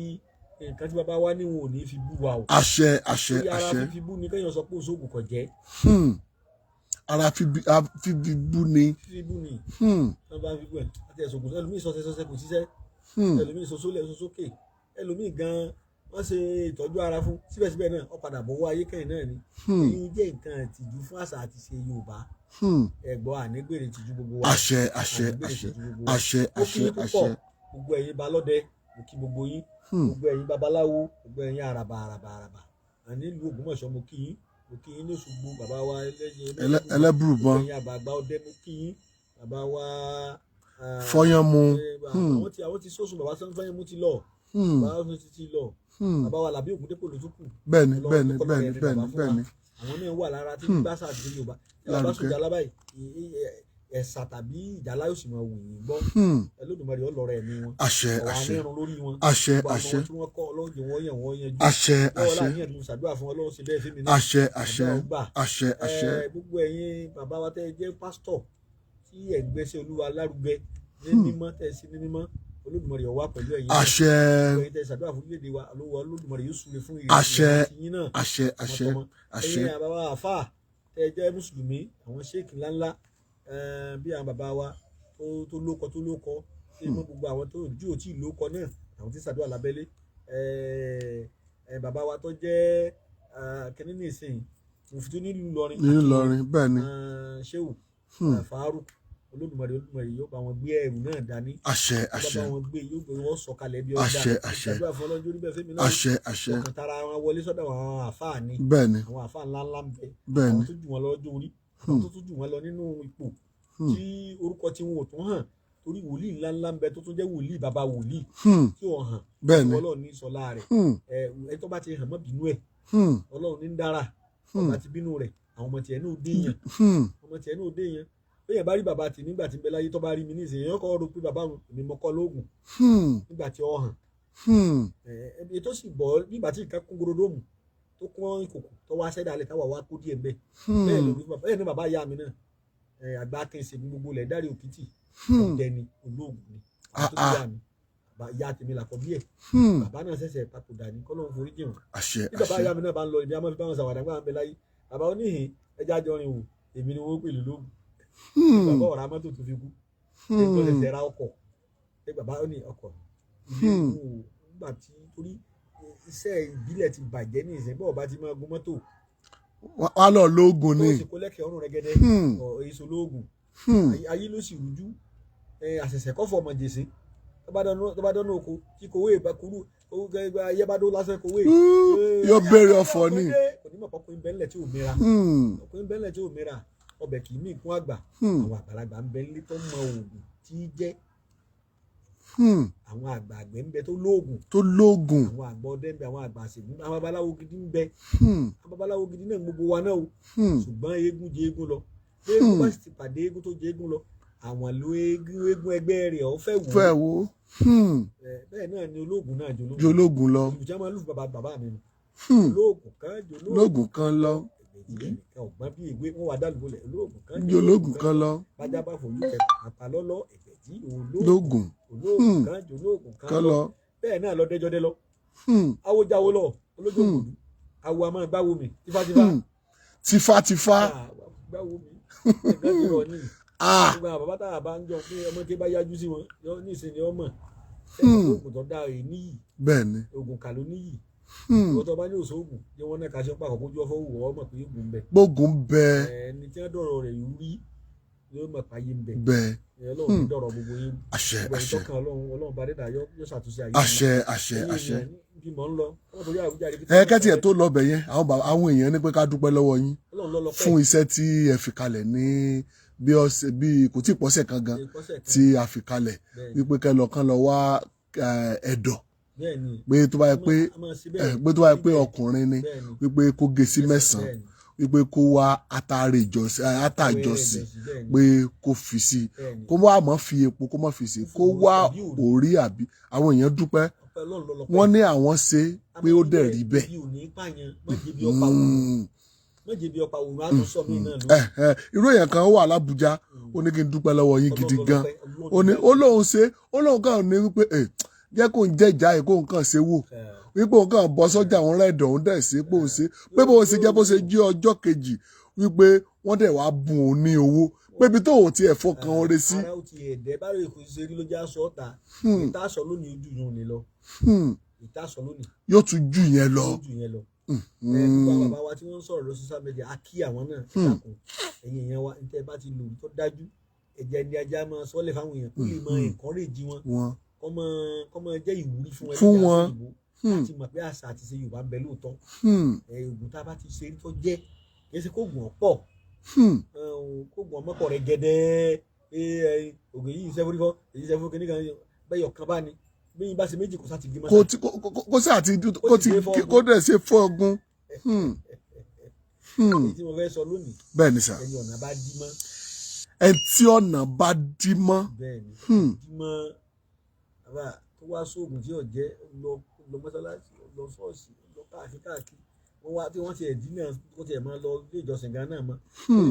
nǹkan tí bàbá wa ní, wọn ò ní fi bú wa o. Àṣẹ, àṣẹ. Torí ara Àṣẹ. fífi bú ni kéèyàn sọ pé òṣogùn kò jẹ́. Ara fi bú ni. Fífi bú ni. Wọn bá fi bú ẹ àti ẹ̀sùn kò ẹlòmíì sọsẹ sọsẹ kò ṣiṣẹ́. Ẹlòmíì sọ sólẹ̀ sọ sókè, ẹlòmíì gan wọ́n ṣe ìtọ́jú ara fún, síbẹ̀síbẹ̀ náà ó padà bọ̀wọ́ ayé kẹ́yìn náà ni. Èyí jẹ́ nǹkan ìtìjú fún àṣà àti ṣe Yorùbá. Ẹ̀gbọ́n, ànígbèrè ìtìjú gbogbo wa. Àṣẹ, àṣẹ. Ànígbèrè Àṣẹ. ìtìjú gbogbo wa. Àṣẹ. Mo kí Àṣẹ. yín púpọ̀. Àṣẹ. Gbogbo ẹ̀yin balọ́dẹ, mo kí gbogbo yín. Gbogbo ẹ̀yin babaláwo, gbogbo ẹ̀yin àràbà àràbà àràbà àní ìlú Ògbómọ̀ṣọ́, mo kí yín. Mo kí yín ní Òṣogbo, bàbá wa ẹlẹ́yin. Ẹlẹ́bùrúbọn. Gbogbo ẹ̀yin àgbààgbà ọdẹ, mo kí yín, bàbá wa Fọyánmu. Àwọn ti sọ́sùn, bàbá Fọyánmu ti lọ. Bàbá ti lọ. Bàbá wa Làbí Ògúndépò ló tún kù. Bẹ́ẹ̀ni. Ọlọ́run Bẹ́ẹ̀ni. tó kọ́ Bẹ́ẹ̀ni. lọ́rẹ̀ Bẹ́ẹ̀ni. bàbá fún wa. Bẹ́ẹ̀ni. Àwọn náà wà lára tí gbàsà àti Yorùbá tí bàbá Lárugẹ. sùn jàlá báyìí, ẹ̀sà tàbí ìjàlá yóò sì máa wù yín gbọ́. Olódùmarè ọlọ́rọ̀ ẹ̀mí wọn. Àṣẹ. Ọ̀wá Àṣẹ. nírun lórí wọn. Àṣẹ. Gbogbo àwọn Àṣẹ. tí wọ́n kọ́, Ọlọ́run jẹ́ wọ́n yàn wọ́n yanjú. Àṣẹ. Lọ́wọ́ Àṣẹ. láàrin ẹ̀dùn ṣàdúrà fún Ọlọ́run ṣe bẹ́ẹ̀ fẹ́mi náà. Àṣẹ, àṣẹ. Àdúrà ó gbà. Àṣẹ, àṣẹ. Gbogbo ẹ̀yin bàbá wa tẹ́ ẹ jẹ́ pásítọ̀ tí ẹ̀ ń gbéṣẹ́ Olúwa lárugẹ ní mímọ́, tẹ́ ẹ sí ní mímọ́, Olódùmarè ó wà pẹ̀lú ẹ̀yin náà. Àṣẹ. Gbogbo ẹ̀yin tẹ́ ẹ ṣàdúrà fún orílẹ̀-èdè wa, Olúwa Olódùmarè yóò súre fún ìrìn Àṣẹ. àti yín náà Àṣẹ, àṣẹ. tọmọtọmọ. Àṣẹ. Ẹ̀yin bàbá wa àfáà tẹ́ ẹ jẹ́ mùsùlùmí, àwọn ṣéèkì ńláńlá, bí àwọn bàbá wa tó lóko tó lóko tí mọ́, gbogbo àwọn tó ojú ò tí ì lóko náà, àwọn tí ń ṣàdúrà lábẹ́lé, bàbá wa tó jẹ́ kínní ní ìsìn mùfútú nílùú Ìlọrin, Ní Ìlọrin, bẹ́ẹ̀ ni. Ṣéwù Fàárù, Olódùmarè Olódùmarè yóò bá wọn gbé ẹrù náà dání. Àṣẹ. Yóò Àṣẹ. bá wọn gbé, yóò gbé wọn sọ̀kalẹ̀ bí ọjà. Àṣẹ, àṣẹ. Ṣàdúrà fún ọlọ́jọ́ orí bẹ́ẹ̀ fẹ́mi náà. Àṣẹ, àṣẹ. Ọkàn tara wọn wọlé sọ́dọ̀ àwọn àfáà ni. Bẹ́ẹ̀ ni. Àwọn àfáà ńláńlá ń bẹ. Bẹ́ẹ̀ Àwọn ni. tó jù wọn lọ lọ́jọ́ orí, àwọn tó tún jù wọn lọ nínú ipò, tí orúkọ tí wọn ò tún hàn, torí wòlíì ńláńlá ń bẹ tó tún jẹ́ wòlíì bàbá wòlíì tí ò hàn. Bẹ́ẹ̀ ni. Ọlọ́run ní sọlá rẹ̀. Ẹ ẹ tó bá ti hàn mọ́ bínú ẹ̀. Ọlọ́run ní ń dára. Ọba ti bínú rẹ̀, àwọn ọmọ tiẹ̀ náà dé yàn. Ọmọ tiẹ̀ náà dé yàn. Ó yẹ bá rí bàbá tì nígbà tí ń bẹ láyé, tó bá rí mi nísìnyí, èèyàn kọ́ rò pé bàbá mi mọ kọ́ lóògùn nígbà tí ó hàn. Ẹ ẹ tó sì bọ̀ nígbà tí nǹkan kún gorodóòmù tó kún ìkòkò tó wá sẹ́dá alẹ́ táwa wá kó díẹ̀ ń bẹ. Bẹ́ẹ̀ lórí bàbá, bẹ́ẹ̀ ni bàbá ìyá mi náà, ẹ àgbà akínṣe ní gbogbo ilẹ̀ dárí òkìtì. Ọ̀dẹ ni, olóògùn ni àwọn tó Ah, ah. bí ìyá mi. Bàbá ìyá tèmi làkọ́ bí ẹ̀. Bàbá náà ṣẹ̀ṣẹ̀ papòdà ní, kọ́lọ́run forí jìn wọ́n. Àṣẹ. Bí bàbá Àṣẹ. ìyá mi náà bá ń lọ ibi, a máa fi bá wọn ṣàwàdà gbà ń bẹ láyé. Bàbá oníhìn ẹja jọrin wò, èmi ni wọ́n pè lólógùn. Bàbá ọ̀rá mọ́tò tó fi kú, èyí tó ṣẹ̀ṣẹ̀ ra ọkọ̀ ẹ, bàbá ó ní ọkọ̀ ilé ìlú nígbà tí torí Iṣẹ́ ìbílẹ̀ ti bàjẹ́ ní ìsìn, bọ́ọ̀ bá ti máa gun mọ́tò. Wá lọ lóògùn ni. Tó sì kó lẹ́kẹ̀ẹ́ ọ̀run rẹ́gẹ́dẹ́, èso lóògùn. Ayé ló sì rújú. Àṣẹ̀ṣẹ̀ kọ́fọ̀ ọmọ jèsè tó bá dánú oko tí kòwé kúrú ayé bá dó lásán kòwé. Yóò béèrè ọ̀fọ̀ ni. Kò ní mọ̀ pọ́kùnrin bẹ́ńlẹ̀ tí ò mìíra, ọkùnrin bẹ́ńlẹ̀ tí ò mìíra, ọbẹ̀ kì í mí ìkún àgbà. Àwọn àgbàlagbà ń bẹ nílé tó mọ oògùn tí í jẹ́. Àwọn àgbà àgbẹ̀ ń bẹ tó lóògùn. Tó lóògùn. Àwọn àgbà ọdẹ ń bẹ, àwọn àgbà àṣègùn, àwọn babaláwo gidi ń bẹ. Àwọn babaláwo gidi náà gbogbo wa náà o. Ṣùgbọ́n eégún jẹ eégún lọ. Eégún bá sì ti pàdé eégún tó jẹ eégún lọ, àwọn ló eégún ẹgbẹ́ rẹ̀ ọ̀ fẹ́ wò. Fẹ́ wò. Bẹ́ẹ̀ náà ni olóògùn náà jológun lọ. Olùjẹ́ máa lù bàbá bàbá mi nù. Olóògùn kan jológun kan lọ. Ọ̀gbọ́n bí ìwé wọn wà dálùbọ̀lẹ̀ olóògùn kan jológun kan lọ. Bájá bá fojú kẹ àpàlọ́lọ́ ẹ̀gbẹ̀jì olóògùn olóògùn kan jolóògùn kan lọ. Bẹ́ẹ̀ náà lọ dẹ́jọ́dẹ́ lọ. Awójáwó lọ olójókòó awo a máa gbáwo mi tífátífá. Tífátífá. Gbáwo mi ẹ̀gbọ́n ti rọ̀ ní. Gbogbo àwọn bàbá tá a bá ń jọ pé ọmọ ké bá yájú sí wọn ní ìsinmi ọmọ. Oògùn tó dáa èyí níyì. Bẹ́ẹ̀ni. Oògùn kà ló níyì. Ìwọ tó bá ní òṣoògùn jẹ́ wọ́n náà kàṣẹ pàkó kójú ọfọ́ wù ọ́ mọ̀ pé oògùn ń bẹ. Gbógun bẹ. Ẹni tí wọ́n dọ̀rọ̀ rẹ̀ rí yóò mọ̀ páyé ń bẹ. Bẹ́ẹ̀. Ọlọ́run ní dọ̀rọ̀ gbogbo yín. Àṣẹ àṣẹ. Àṣẹ. Ọlọ́run bá dẹ́dà yóò ṣàtúnṣe ayé. Àṣẹ àṣẹ àṣẹ. Bí mò ń lọ. Ẹ kẹ́tì ẹ̀ tó lọ bẹ̀ yẹn, àwọn èèyàn ní pé ká dúpẹ́ lọ́wọ́ yín fún iṣẹ́ tí ẹ fi kalẹ̀ ní bí ọ̀sẹ̀ bí kò tí ì pọ̀sẹ̀ kan gan tí a fi kalẹ̀ wípé kẹ́ lọ kán lọ wá ẹ̀dọ̀, pé tó bá yẹ pé pé tó bá yẹ pé ọkùnrin ni, wípé kó gé sí 9, wípé kó wá atare ìjọsìn, pé kó fi sí, kó wá mọ̀ fi epo, kó mọ̀ fi sí, kó wá orí àbí. Àwọn èèyàn dúpẹ́, wọ́n ní àwọn ṣe pé ó dẹ̀ rí bẹ́ẹ̀. Irú èèyàn kan wà l'Ábùjá, ó ní kí n dúpẹ́ lọ́wọ́ yín gidi gan, ó ní ó lóun ṣe, ó lóun kàn ní wípé jẹ́ kó ń jẹ́ ìjà yìí, kó ń kàn ṣe wò wípé òun kàn bọ́ sọ́jà òun rẹ̀dọ̀ òun dẹ̀ ṣe pé òun ṣe pé bó ṣe jẹ́ bó ṣe jí ọjọ́ kejì wípé wọ́n dẹ̀ wá bùn òun ní owó pé ibi tó ò tiẹ̀ fọkàn oore sí. Ara ó ti ẹ̀dẹ́ bá rẹ̀ kò ṣe rí ló já sọ ọ́ ta ìta sọ lónìí ojú yẹn ò ní lọ. Ìta sọ lónìí. Yóò tún jù yẹn lọ. Yóò jù yẹn lọ. Gbogbo àwọn bàbá wa tí wọ́n ń sọ̀rọ̀ lórí social media, a kí àwọn náà ẹ dákun ẹ̀yin èèyàn wa ní tẹ́ bá ti lò tó dájú ẹ̀jẹ̀ ni ajá máa sọ́lẹ̀ fáwọn èèyàn kó lè máa encourage wọn, kọ́ máa jẹ́ ìwúrí fún wọn láti mọ̀ pé àṣà àti ṣe Yorùbá ń bẹ lóòótọ́. Ògùn tá a bá ti ṣe tó jẹ́ kì í ṣe kóògùn ọ̀pọ̀, kóògùn ọmọkọ̀ rẹ̀ gẹ́dẹ́, ògùn yìí ṣe fúnifọ́ èyí ṣe fún kíníkan bẹ́yọ̀ kan bá ní bí yín bá ṣe méjì kò sá ti gé mọ́ta. Kó sí àti kó ti kó dẹ̀ ṣe fọ́ ọgún. Èyí tí mo fẹ́ sọ lónìí. Bẹ́ẹ̀ ni sà. Ẹni ọ̀nà bá dí mọ́. Ẹ tí ọ̀nà bá dí mọ́. Bẹ́ẹ̀ ni dí mọ́ bàbá tó wá sóògùn tí yóò jẹ́ lọ lọ mọ́sálásí lọ ṣọ́ọ̀ṣì lọ káàkiri káàkiri wọ́n wá tí wọ́n ti ẹ̀dín náà kó tiẹ̀ máa lọ ilé ìjọsìn gan náà mọ́.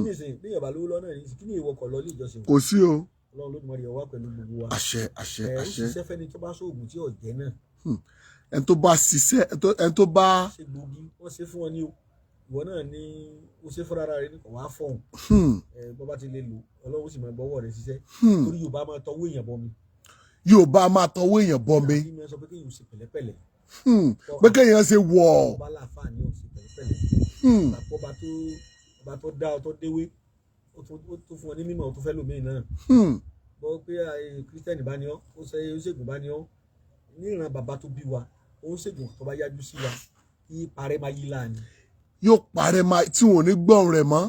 Ní ìsìn bí Yorùbá lówó lọ́nà ní ìsìn kí ni ìwọ kọ̀ lọ ilé ìjọsìn. Kò sí o. Ọlọ́run ló mọ̀ rí ọwá pẹ̀lú gbogbo wa. Àṣẹ àṣẹ àṣẹ. Ẹ ṣiṣẹ́ fẹ́ni tó bá sóògùn tí ò jẹ́ náà. Ẹni tó bá ṣiṣẹ́ ẹni tó bá. Ṣe gbòógì wọ́n ṣe fún wọn ní o ìwọ náà ní o ṣe fúnra rẹ ní kò wá fọ̀hún. Bọ́ bá ti lè lò Ọlọ́run sì máa gbọ́wọ́ rẹ ṣiṣẹ́. Torí Yorùbá máa tọwọ́ èèyàn bọ mi. Yorùbá máa tọwọ́ èèyàn bọ mi. Ìyá mi sọ pé kéèyàn ṣe pẹ̀lẹ́pẹ̀lẹ́. Pé kéèyàn ṣe wọ̀. Ọba láàfáà ni ó ṣe pẹ̀lẹ́pẹ̀lẹ́. Ọba tó dá ọ tó déwé ó tó fún ọ ní mímọ̀ ó tó fẹ́ lòmíì náà. Bọ́ pé kírísítẹ́nì bá ní ọ́ ó ṣe oníṣègùn bá ní ọ́ níran bàbá tó bí wa oníṣègùn tó bá yájú sí wa kí parẹ́ máa yí láàánú. Yóò parẹ́ máa tí wọn ò ní gbọ́n rẹ̀ mọ́.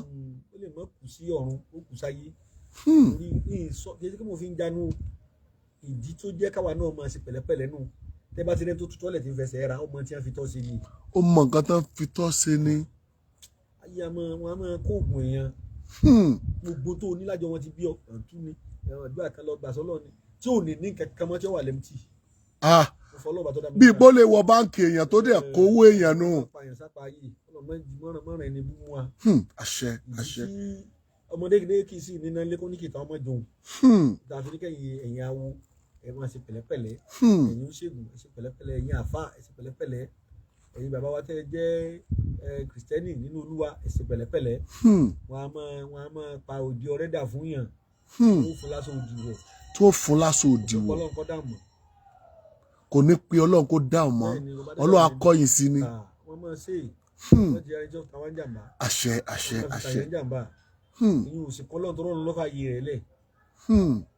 Ó lè mọ́ kù sí ọ̀run ó kù sáyé. Torí ní sọ kí ẹ mo fi ń jánu ìdí tó jẹ́ káwa náà máa ṣe pẹ̀lẹ́pẹ̀lẹ́ nù tẹ́ bá ti rẹ́ tó tutọ́ lẹ̀ tí ń fẹsẹ̀ ra ọmọ tí wọ́n fi tọ́ sí ni. Ó mọ nǹkan tán fi tọ́ sí ni. Ayé àmọ́ wọn á máa kó oògùn èèyàn. Gbogbo tó o ní lájọ wọn ti bí ọ ọ̀tún ni àdúrà kan lọ gbà sọ́lọ́ ni tí ò ní ní kankan mọ́ tí ó wà lẹ́mtì. Bí ipò lè wọ báǹkì èèyàn tó dẹ̀ kówó èèyàn nù. Àṣẹ àṣẹ. Ọmọdé kì í sì nínú ilé kó ní kìtà ọmọ jòun. Tàbí ní kẹ́yìn ẹ̀yìn awo ẹ máa ṣe pẹ̀lẹ́pẹ̀lẹ́, ẹ̀yin oníṣègùn ẹ ṣe pẹ̀lẹ́pẹ̀lẹ́, ẹ̀yin àfà ẹ ṣe pẹ̀lẹ́pẹ̀lẹ́, ẹ̀yin bàbá wa tẹ́ jẹ́ kìrìsìtẹ́nì nínú Olúwa ẹ ṣe pẹ̀lẹ́pẹ̀lẹ́. Wọn a máa pa òdi ọrẹ́ dà fún yàn. Tó fún lásán òdì wọ̀. Tó fún lásán òdì wọ̀. Kò ní pe Ọlọ́run kó dáhùn mọ́. Bẹ́ẹ̀ ni, ọba dẹ́dà Ọlọ́run ni. akọ́yìn sí ni. Ah, wọ́n máa ṣe é. Wọ́n jẹ́ ẹjọ́ tàwọn jàǹbá. Àṣẹ, àṣẹ, Wọ́n máa fi àṣẹ. tàyẹ̀ jàǹbá. Ìyún òsì kan lọ́run tó rọrùn lọ́fà yìí rẹ̀ lẹ̀.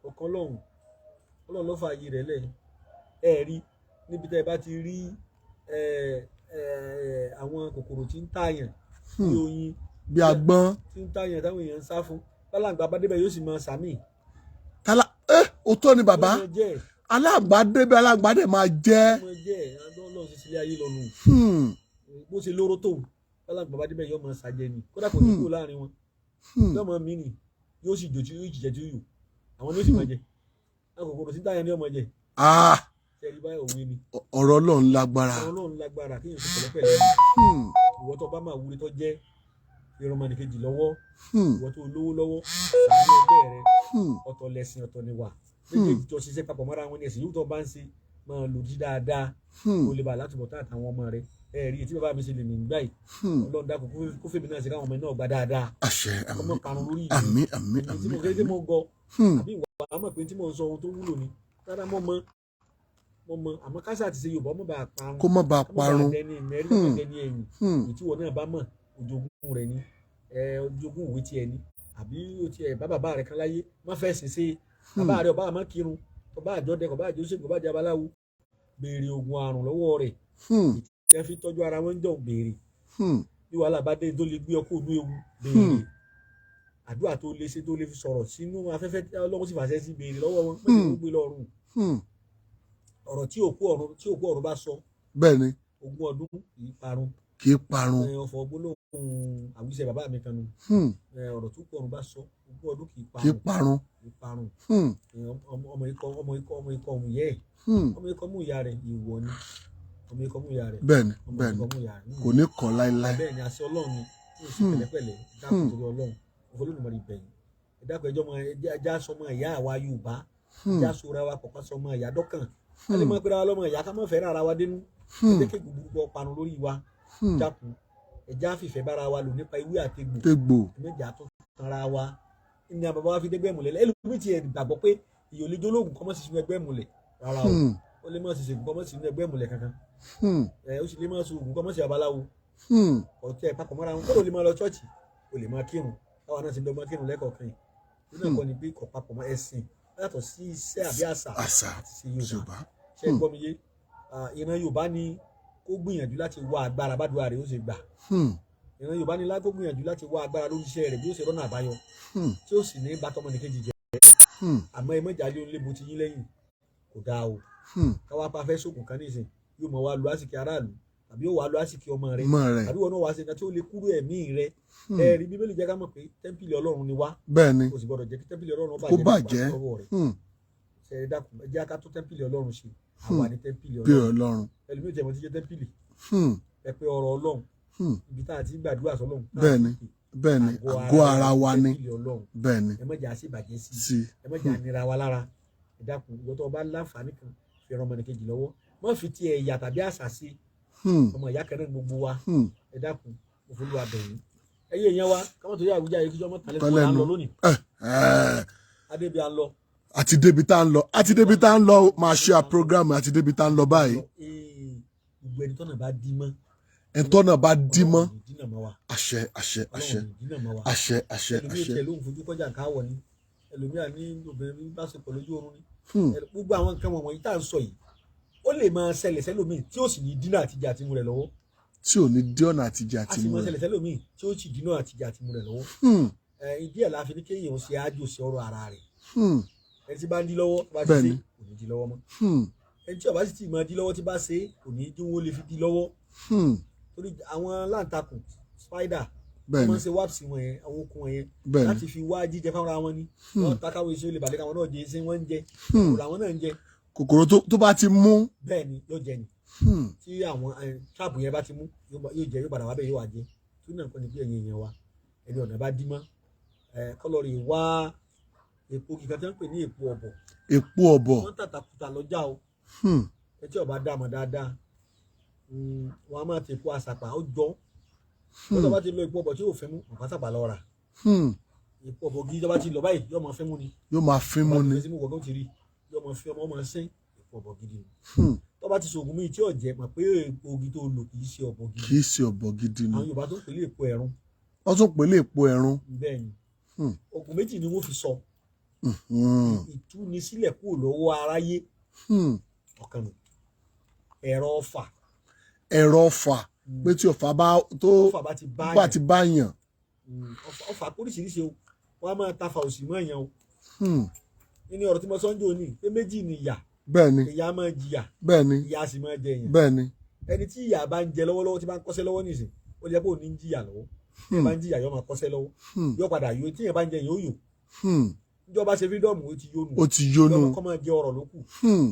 Ọ̀kan lọ́hùn, Ọlọ́run ló fa ayé rẹ̀ lẹ̀. Ẹ rí níbi tẹ́ ẹ bá ti rí ẹ ẹ àwọn kòkòrò tí ń tààyàn bí oyin, Bí agbọ́n. tí ń tààyàn táwọn èèyàn ń sá fún, bálàǹgbà bá débẹ̀ yóò sì máa sàmì. Tálá ẹ, òótọ́ ni bàbá. Yóò máa jẹ́. Aláǹgbá débẹ̀, aláǹgbá dẹ̀ máa jẹ́. Yóò máa jẹ́. Ọlọ́run sì sílé ayé lọ́nu. Bó ṣe lóró tó, bálàǹgbà bá débẹ̀ yóò máa sàjẹ ni, kódà kò ní kúrò láàrin wọn. Yóò máa mí ni, yóò sì jò tí yóò jìjẹ tí yóò yò, àwọn ni yóò sì máa jẹ. Àwọn kòkòrò tí ń tààyàn ni yóò máa jẹ. Ah. Ṣe rí báyìí, òwe ni. Ọ̀rọ̀ Ọlọ́run lágbára. Ọlọ́run lágbára, kéèyàn ṣe pẹ̀lẹ́pẹ̀lẹ́. Ìwọ tó bá máa wúre tó jẹ́ ìrọ̀mọnìkejì lọ́wọ́, ìwọ tó lówó lọ́wọ́, ṣàánú ẹgbẹ́ rẹ. Ọ̀tọ̀ lẹ̀sìn, ọ̀tọ̀ ni wà, méjèèjì tó ṣiṣẹ́ papọ̀ mọ́ra wọn ní ẹ̀sìn yóò tó bá ń ṣe, máa lò jí dáadáa, kó lè bá látúbọ̀ tán àtàwọn ọmọ rẹ. Ẹ rí etí bàbá mi ṣe lè mí gbà yìí. Ọlọ́run dákun, kó fèmí náà ṣe káwọn ọmọ náà gbà dáadáa. Àṣẹ. Ọmọ Àmín. karùn-ún lórí Àmín, àmín. ìlú tí Àmín. mo kéde Àmín. mo gọ àbí ìwà àmọ̀ pé tí mo ń sọ ohun tó wúlò ni rárá. Mọ́ mọ́ àmọ́ kásá àti ṣe Yorùbá ọmọ bá parun, Kó má bàa kó má bàa parun. dẹni ìmẹ́rí, kó má dẹni ẹ̀yìn. Èyí tí wọn náà bá mọ̀, ojogún rẹ̀ ni ẹ, ojogún òwe tiẹ̀ ni, àbí o tiẹ̀ bá bàbá rẹ̀ kan láyé má fẹ́ sìn sí bàbá rẹ̀, ọba àmọ́ kírun, ọba àjọdẹ, ọba àjọṣègùn, ọba àjọ abaláwo, béèrè oògùn àrùn lọ́wọ́ rẹ̀ tí wọ́n fi tọ́jú ara wọn jọ, béèrè. Bí wàhálà bá dé tó lè gbé ọkọ̀ ònú ewu, béèrè. Àdúrà tó lè ṣe, tó lè fi sọ̀rọ̀ sínú afẹ́fẹ́ tí Ọlọ́run sì fàṣẹ sí, béèrè lọ́wọ́ wọn pé kó gbé lọ́rùn. Ọ̀rọ̀ tí òkú ọ̀run bá sọ, Bẹ́ẹ̀ ni. 20 ọdún kì í parun. Kì í parun. Ẹ, ọ̀fọ̀ gbólóhùn àwíṣẹ bàbá mi kan nu. Ẹ, ọ̀rọ̀ tó kú ọ̀run bá sọ, 20 ọdún kì í Kì í parun. Parun. Kì í parun. Ẹ, ọmọ ikọ̀, ọmọ ikọ̀, ọmọ ikọ̀ ọmọ ìyá ẹ̀, ọmọ ikọ̀ mú ìyá rẹ̀, ìwọ ni ọmọ ikọ̀ mú ìyá rẹ̀. Bẹ́ẹ̀ ni. Ọmọ Bẹ́ẹ̀ ni. ikọ̀ mú ìyá rẹ̀. Kò ní kọ̀ láéláé. Bẹ́ẹ̀ ni, àṣẹ Ọlọ́run ni kí o sì pẹ̀lẹ́pẹ̀lẹ́. Dákun, torí Ọlọ́run òfòlódùmarè bẹ̀yìn, ẹ dákun, ẹjọ́ mọ ẹjá sọmọ ìyá àwa Yorùbá, ẹjá sọra wa pọ̀ ká sọmọ ìyá dọ́kàn. A lè mọ pé ara lọ́mọ ìyá ká mọ̀ fẹ́ràn ara wa dénú. Ẹ jẹ́ kí gbogbo ọparun lórí wa. Dákun, ẹjá fìfẹ́ bára wa lò nípa ewé àtegbò. Tegbò. Ẹ̀mẹ́jà tó tanra wa ní àwọn bàbá wa fi dẹ́gbẹ́ múlẹ̀. Ẹlòmíì tiẹ̀ gbàgbọ́ pé ìyò lè jólógùn kọ́mọ́ sí sínú ẹgbẹ́ múlẹ̀. Rárá o. Ó lè má sì ṣègùn kọ́mọ́ sí sínú ẹgbẹ́ múlẹ̀ kankan. Ẹ ó sì lè má sọ ògùn kọ́mọ́ sí babaláwo. Ọ̀tí ẹ̀ papọ̀ mọ́ra wọn. Kó ló lè máa lọ chọ́ọ̀chì, o lè máa kírun, káwa náà ti dọ́gbọ́n kírun lẹ́kọ̀ọ̀kan yìí nínú ẹ̀kọ́ ni pé kò papọ̀ mọ́ ẹ̀sìn, ó yàtọ̀ sí iṣẹ́ àbí àṣà Àṣà àti ṣe Yorùbá. Yorùbá. Ṣé ẹ gbọ́ mi yé? Ah, ìran Yorùbá ni kó gbìyànjú láti wá agbára bádùá rẹ̀ ó ṣe gbà. Ìran Yorùbá ni kó gbìyànjú láti wá agbára lórí iṣẹ́ rẹ̀ bí ó ṣe rọ́nà àbáyọ tí ó sì ní bá tọmọnìkejì jẹ́. Àmọ́ ẹ mọ̀jà lé onílé bo ti yín lẹ́yìn, kò dáa o. Káwá pa fẹ́ sókùn kan nísìn, yóò mọ̀ wá lu àsìkí aráàlú tàbí yóò wá lu àsìkí ọmọ rẹ̀ Mọ́ rẹ̀. tàbí wọn náà wá ṣe nǹkan tí ó lè kúrò ẹ̀mí rẹ̀. Ẹ rí Bíbélì jẹ́ ká mọ̀ pé tẹ́ḿpìlì Ọlọ́run ni wá. Bẹ́ẹ̀ ni. Kò sì gbọdọ̀ jẹ́ kí tẹ́ḿpìlì Ọlọ́run ó Kó bàjẹ́ bàjẹ́. nípa ọwọ́ rẹ̀. Ṣe é dákun, ẹ jẹ́ ká tó tẹ́ḿpìlì Ọlọ́run ṣe. Àwa ní tẹ́ḿpìlì Bí Ọlọ́run. Ọlọ́run. Ẹlòmíì tẹ̀ mọ́ ti jẹ́ tẹ́ḿpìlì. Ẹ pé ọ̀rọ̀ Ọlọ́run, ibi tá a ti gbàdúrà sọ́lọ́run tá a Bẹ́ẹ̀ ni. ti pè, Bẹ́ẹ̀ ni, àgọ́ ara wa ni. tẹ́ḿpìlì Ọlọ́run. Bẹ́ẹ̀ ni. Ẹ má jẹ́ àṣìbàjẹ́ sí i. Sí. Ẹ má jẹ́ ànira wa lára. Ẹ dákun, ìwọ tó o bá láǹfààní kan, fi ran ọmọnìkejì lọ́wọ́, má fi ti ẹ̀yà tàbí àṣà sí. Ọmọ ìyá kan náà gbogbo wa. Ẹ dákun, mo fi Olúwa bẹ̀ yín, ẹ̀yin èèyàn wa, káwọn tó yà àwùjá yìí kíjọ́ mọ́ tàlẹ́ fún wa Tọ́lẹ́nu. lọ lónìí. Ẹ ẹ. Adébíà ń lọ. Àti débi tá ń lọ, àti débi tá ń lọ, máa ṣe à program, àti débi tá ń lọ báyìí. Ee, gbogbo ẹni tọ́nà bá dí mọ́, Ẹ̀ńtọ́ náà bá dí mọ́. Ọlọ́run ò ní dínà mọ́ wa. Àṣẹ, àṣẹ, àṣẹ. Ọlọ́run ò ní dínà mọ́ wa. Àṣẹ, àṣẹ. Ẹlòmíì Àṣẹ. tiẹ̀ lóhùn fojú kọjá nǹkan àwọ̀ ni, ẹlòmíì ní obìnrin bá ṣe pọ̀ lójú oorun ni. Gbogbo àwọn nǹkan wọ̀nyí tá à ń sọ yìí, ó lè máa ṣẹlẹ̀ sẹ́lòmíì tí ó sì ní dínà àtijọ́ àti mu rẹ̀ lọ́wọ́. Tí ò ní dí ọ̀nà àtijọ́ A àti sì mú máa rẹ̀. ṣẹlẹ̀ sẹ́lòmíì tí ó sì dínà àtijọ́ àti mu rẹ̀ lọ́wọ́. Ìdí ẹ̀ la fi ní kéèyàn ṣe ájò sí ọ̀rọ̀ ara rẹ̀. Ẹni tí bá ń dí lọ́wọ́, tó bá ti ṣe, kò ní dí lọ́wọ́ mọ́. Ẹni tí ó bá sì ti máa dí lọ́wọ́, tí bá ṣe, kò ní dí, wọ́n lè fi dí lọ́wọ́. Torí àwọn láǹtakùn, spider, wọ́n máa ń ṣe webs wọn yẹn, àwọn okùn wọn yẹn, láti fi wá jíjẹ fáwọn ara wọn ni. Wọ́n takáwé iṣẹ́ olè bàlẹ́ káwọn náà jẹ iṣẹ́ wọ́n ń jẹ. Kòkòrò àwọn náà ń jẹ. Kòkòrò tó bá ti mú. Bẹ́ẹ̀ ni, yóò jẹ ni. Tí àwọn trap yẹn bá ti mú, yóò jẹ, yóò padà wá bẹ́ẹ̀, yóò wá jẹ. Tó náà kọ́ ni pé ẹ̀yin èèyàn wa, ẹni ọ̀nà bá dí mọ́, kọ́lọ́rì wá èpo kíkan tí wọ́n ń pè ní èpo ọ̀bọ̀. Èpo ọ̀bọ̀. Wọ́n tàtàkùtà lọ́jà o. Ẹ tí ó bá dá mọ̀ dáadáa, wọ́n á máa ti èpo àsàpà, ó jọ wọ́n. Tó bá ti lo èpo ọ̀bọ̀ tí yóò fẹ́ mú ọ̀pá sàpà lọ rà. Èpo ọ̀bọ̀ gidi, tó bá ti lọ báyìí, yóò máa fẹ́ mú ni. Yóò máa fín mú Tó bá ti ni. fẹ́ sí mú wọ́gán ti rí, yóò máa fi ọmọ ọmọ sín èpo ọ̀bọ̀ gidi ni. Tó Tó bá ti ṣoògùn míì tí ò jẹ́, mọ̀ pé egbòogi tó lò kì í ṣe ọ̀bọ̀ gidi. Kì í ṣe ọ̀bọ̀ gidi ni. Àwọn Yorùbá tó ń pè ní èpo ẹ̀rún. Wọ́n tún pè ní èpo ẹ̀rún. Bẹ́ẹ̀ ni. Oògùn méjì ni wọ́n fi sọ. Ìtúnisílẹ̀ kúrò lọ́wọ́ aráyé. Ọ̀kan nù. Ẹ̀rọ ọfà. Ẹ̀rọ ọfà, pé tí ọfà bá tó ọfà bá ti bá bá ti bá yàn. Ọfà oríṣiríṣi o, wọ́n á máa tafa òsì mọ́ èèyàn o. Nínú ọ̀rọ̀ tí mo sọ ń jò ní pé méjì ni ìyà. Bẹ́ẹ̀ ni. Ìyà máa jìyà. Bẹ́ẹ̀ ni. Ìyà sì máa jẹ èèyàn. Bẹ́ẹ̀ ni. Ẹni tí ìyà bá ń jẹ lọ́wọ́lọ́wọ́, tí bá ń kọ́ṣẹ́ lọ́wọ́ nìsín, ó lè jẹ́ pé òun ní ń jìyà lọ́wọ́. Tí ìyà bá ń jìyà, yóò máa kọ́ṣẹ́ lọ́wọ́, yóò padà yó. Tí ìyà bá ń jẹ, yóò yó. Ìjọba ṣe freedom, ó ti yónu. Ó ti yónú. Yóò kọ́ máa jẹ ọrọ̀ ló kù.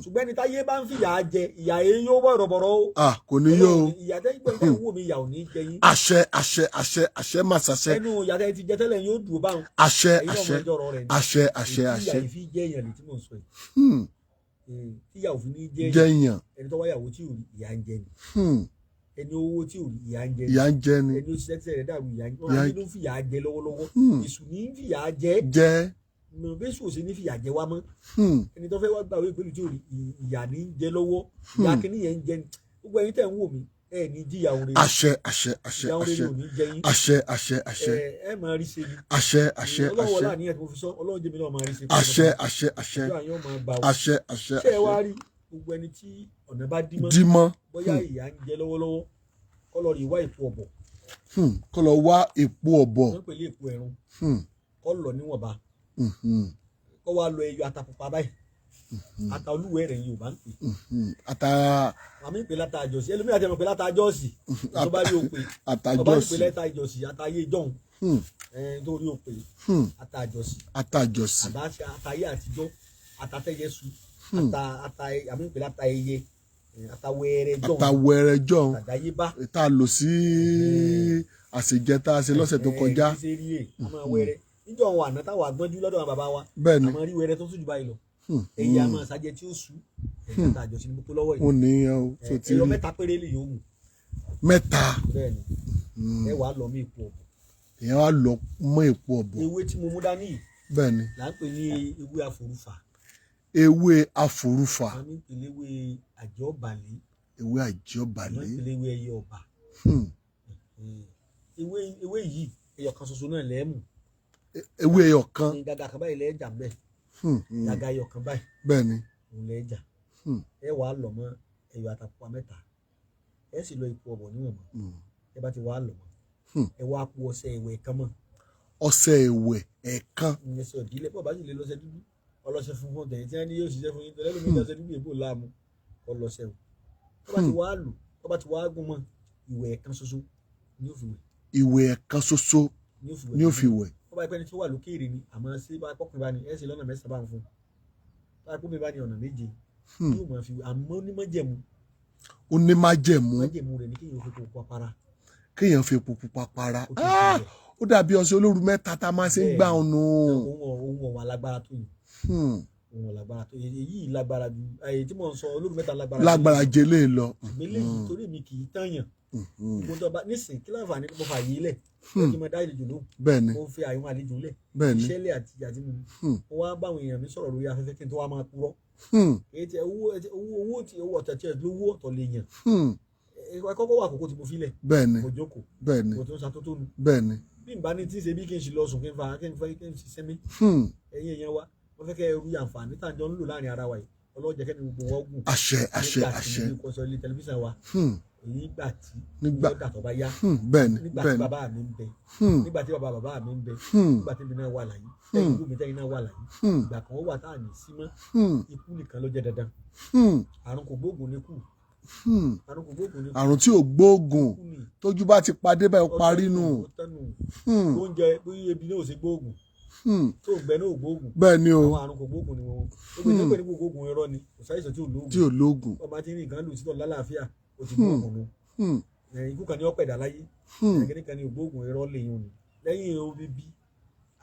Ṣùgbọ́n ẹni táyé bá ń fìyà jẹ, ìyà yẹn yóò bọ̀ rọ̀bọ̀rọ̀ o. Ah, kò ní yó o. Ìyà tẹ́ gbọ́n tẹ́ ń wò mí, ìyà ò ní jẹ yín. Àṣẹ, àṣẹ, àṣẹ, àṣẹ máa ṣàṣẹ. Ẹnu ìyà tẹ́ ti jẹ tẹ́lẹ̀ yóò dùn báwọn. Àṣẹ. Ẹ̀yin náà Àṣẹ. mọ ẹjọ́ ọ̀rọ̀ rẹ̀ ni. Àṣẹ, àṣẹ. Ìyà Àṣẹ. yìí fi jẹ́ èèyàn lè tí mò ń sọ yìí. Tíyà ò fi ní jẹ́ jẹ èèyàn. yàn. Ẹni tó wáyàwó tí ò rí, ìyà ń jẹ ni. Ẹni owó tí ò rí, ìyà ń jẹ ni. Ìyà ń jẹ ni. Ẹni ó ṣiṣẹ́ tí rẹ̀ dàrú, ìyà ń jẹ. Ìyà Wọn ló ń fìyà jẹ lọ́wọ́lọ́wọ́. Èṣù ní ń fìyà jẹ. Jẹ. Mọ̀ bí èṣù ò ṣe ní fìyà jẹ wá mọ́. Ẹni tó fẹ́ wá gbàwé pẹ̀lú tí ò rí, ìyà ní ń jẹ lọ́wọ́. Ìyà kìíní yẹn ń jẹ ni. Gbogbo ẹ̀yin tẹ̀ ń wò mí, ẹ ní jìyà òun rere. Àṣẹ, àṣẹ, àṣẹ. Ìyà òun rere Àṣẹ. ò ní jẹ yín. Àṣẹ, àṣẹ, àṣẹ. Ẹ máa rí ṣe ni. Àṣẹ, àṣẹ. Ọlọ́run Àṣẹ. wọlé àníyàn tí mo fi sọ, Ọlọ́run jẹ́mi náà máa rí ṣe. Àṣẹ, àṣẹ, àṣẹ. Ìjọ àyàn máa gbà ó. Àṣẹ, àṣẹ. Ṣé ẹ wá Àṣẹ. rí gbogbo ẹni tí ọ̀nà bá dí mọ́, Dímọ́. bóyá ìyà ń jẹ lọ́wọ́lọ́wọ́, kó lọ rí wá èpo ọ̀bọ̀. Kó lọ wá èpo ọ̀bọ̀. Wọ́n ń pè ní èpo ẹ̀rún. Kó lọ níwọ̀nba. Kó wá lọ ẹyọ ata pupa báyìí, ata olúwẹ̀ẹ́ rẹ̀ Yorùbá ń pè. Ata. Àmì ń pè láta àjọsí, ẹlòmíràn àti ẹ̀mọ̀ pè láta àjọsí tó bá rí o pè Ata ọba ń pè jọ́sí. láta àjọsí, ata ayé jọ̀hún tó rí o pè, ata àjọsí. Ata jọ́sí. Àbá ṣe ata ayé àtijọ́, ata tẹ́yẹ su, ata ata àmì ń pè láta ẹyẹ, ata wẹ́rẹ́ jọ̀hún. Ata wẹrẹ jọ̀hún. Àdáyébá. Tá a lò sí àṣejẹ tá a ṣe lọ́sẹ̀ tó kọjá. Ẹ ṣe rí e, a máa wẹ́rẹ́ níjọ́ àwọn àná táwọn àgbọ́njú lọ́dọ̀ àwọn bàbá wa. Bẹ́ẹ̀ ni. Àmọ́ rí wẹ́rẹ́ tó tún jù báyìí lọ, ẹyẹ a máa ṣàjẹ tí ó sú. Ẹ̀yà ata àjọsí ni mo kó lọ́wọ́ Ó yìí. ní ẹ o tó ti Ẹyọ rí. mẹ́ta péré lè yóò mú. Mẹ́ta. Bẹ́ẹ̀ ni. Ẹ wàá lọ mí ipò ọ̀bọ̀. Èèyàn wá lọ mọ́ èpo ọ̀bọ̀. Ewé tí mo mú dání yìí Bẹ́ẹ̀ ni. là ń pè ní ewé àforúfà. Ewé àforúfà. Àmì ń pè léwé àjọbàlẹ̀. Ewé Àmì ń àjọbàlẹ̀. pè léwé ẹyẹ ọba. Ewé yìí, ẹyọ kan ṣoṣo náà lẹ́ẹ̀mù. Ewé ẹyọ kan. Ní gàgà kan báyìí lẹ́ẹ̀jà ń bẹ̀. Gàgà ẹyọ kan báyìí Bẹ́ẹ̀ ni. òun lẹ́ẹ̀jà. Ẹ wàá lọ mọ́ ẹyọ àtàpọ̀ mẹ́ta, ẹ sì lọ ipò ọ̀bọ̀ níwọ̀n mọ́. Ẹ bá ti wàá lọ mọ́, ẹ wàá po ọṣẹ ìwẹ̀ kan mọ́. Ọṣẹ ìwẹ̀ ẹ̀ẹ̀kan. Ìyẹn sọ ìdílé pọ̀ bá sì lè lọ́ṣẹ dúdú, ọlọ́ṣẹ funfun tẹ̀yìn tí wọ́n ní yóò ṣiṣẹ́ fún yín tẹ́lẹ̀ lómi, lọ́ṣẹ dúdú èbó láàmú ọlọ́ṣẹ o. Tó bá ti wàá lò, tó bá ti wàá gún mọ́, ìwẹ̀ ẹ̀kan ṣoṣo ni ó fi wẹ̀. Ìwẹ̀ ẹ̀ẹ̀kan ṣoṣo ni ó fi wẹ̀. Ni ó fi wẹ̀. Tó bá yẹ pé ẹni tó wà lókèèrè ni, àmọ́ sí bá pọ́kùnrin bá ní ẹ̀ ṣe lọ́nà mẹ́sàn-án bá ń fún un, tó bá pọ́kùnrin bá ní ọ̀nà méje yóò máa fi wẹ̀. Àmọ́ onímọ̀jẹ̀mú. Ó ní májẹ̀mú. Májẹ̀mú rẹ̀ ní kéèyàn fi kó para. Kéèyàn fi epo pupa para. Ó ti Ah! fi wẹ̀. Ó dàbí ọṣẹ olóru mẹ́ta tá a máa ṣe ń gbà ọ̀nù. Ohun ọ̀wà lágbára tó yìí. Ohun ọ̀lágbára tó yìí, èyí lágbára ju èyí tí mò ń sọ olóru mẹ́ta lágbára ju. Lágbára jẹlé lọ. Ìgbélé yìí, torí mi kì í tàyàn. Gbogbo tó bá nísìn kí láǹfààní mo fà yìí lẹ̀ kí n máa dá àlejò lóhùn. Bẹ́ẹ̀ ni. Mo fi àwọn àlejò lẹ̀, Bẹ́ẹ̀ ni. iṣẹ́ lẹ̀ àti mímu. Mo wá báwọn èèyàn mi sọ̀rọ̀ lórí afẹ́fẹ́ kí n tó wá máa purọ́. Èyí tí owó owó tí owó ọ̀tẹ̀ tí ẹ̀ lówó ọ̀tọ̀ lè yàn. Ẹ kọ́kọ́ wà àkókò tí mo fi lẹ̀. Bẹ́ẹ̀ ni. Mo jókòó. Bẹ́ẹ̀ ni. Mo tún ṣàtótónu. Bẹ́ẹ̀ ni. Bí n bá ní tí ń ṣe bí kí n sì lọ sùn, kí n fa kí n fa kí n sì sinmi. Ẹ̀yin èèyàn wa, mo fẹ́ kẹ́ ẹ rú àǹfààní tá à ń jọ ń lò láàrin ara wa yìí. Ọlọ́jẹ́ kẹ́mi gbogbo wọn gùn. Àṣẹ, àṣẹ. Nígbà tí Àṣẹ. mo ní kó sọ ilé tẹlifíṣàn wa, èyí gbà tí nígbà tó bá yá, Bẹ́ẹ̀ ni. nígbà Bẹ́ẹ̀ tí ni. bàbá mi ń bẹ, nígbà tí bàbá bàbá mi ń bẹ, nígbà tí mi náà wà láyé, tẹ́yìn ìlú mi tẹ́yìn náà wà láyé, ìgbà kan wà tá à ní sí mọ́. Ikú nìkan ló jẹ́ dandan. Àrùn kò gbóògùn ní kù. Àrùn kò gbóògùn ní kù. Àrùn tí ò gbóògùn. Kú ni. Tójú bá ti padé báyìí, ó parí nù. Ó tẹ́nu. Oúnjẹ bí ebi náà ò ṣe gbóògùn, tó gbẹ náà ò gbóògùn. Bẹ́ẹ̀ ni o. Àwọn àrùn kò gbóògùn ni wọn. Gbogbo ìdókòwò ní gbóògùn irọ́ ni, kò sáyẹ̀sọ̀ tí ò lóògùn. Tí ò lóògùn. Ọba tí ń rí nǹkan lù títọ̀ lálàáfíà, ó ti gbóògùn nu. Ikú kan ní ọ̀pẹ̀dà láyé. Ẹ̀kẹ́ni kan ní ògbóògùn irọ́ lèyìn òní lẹ́yìn obi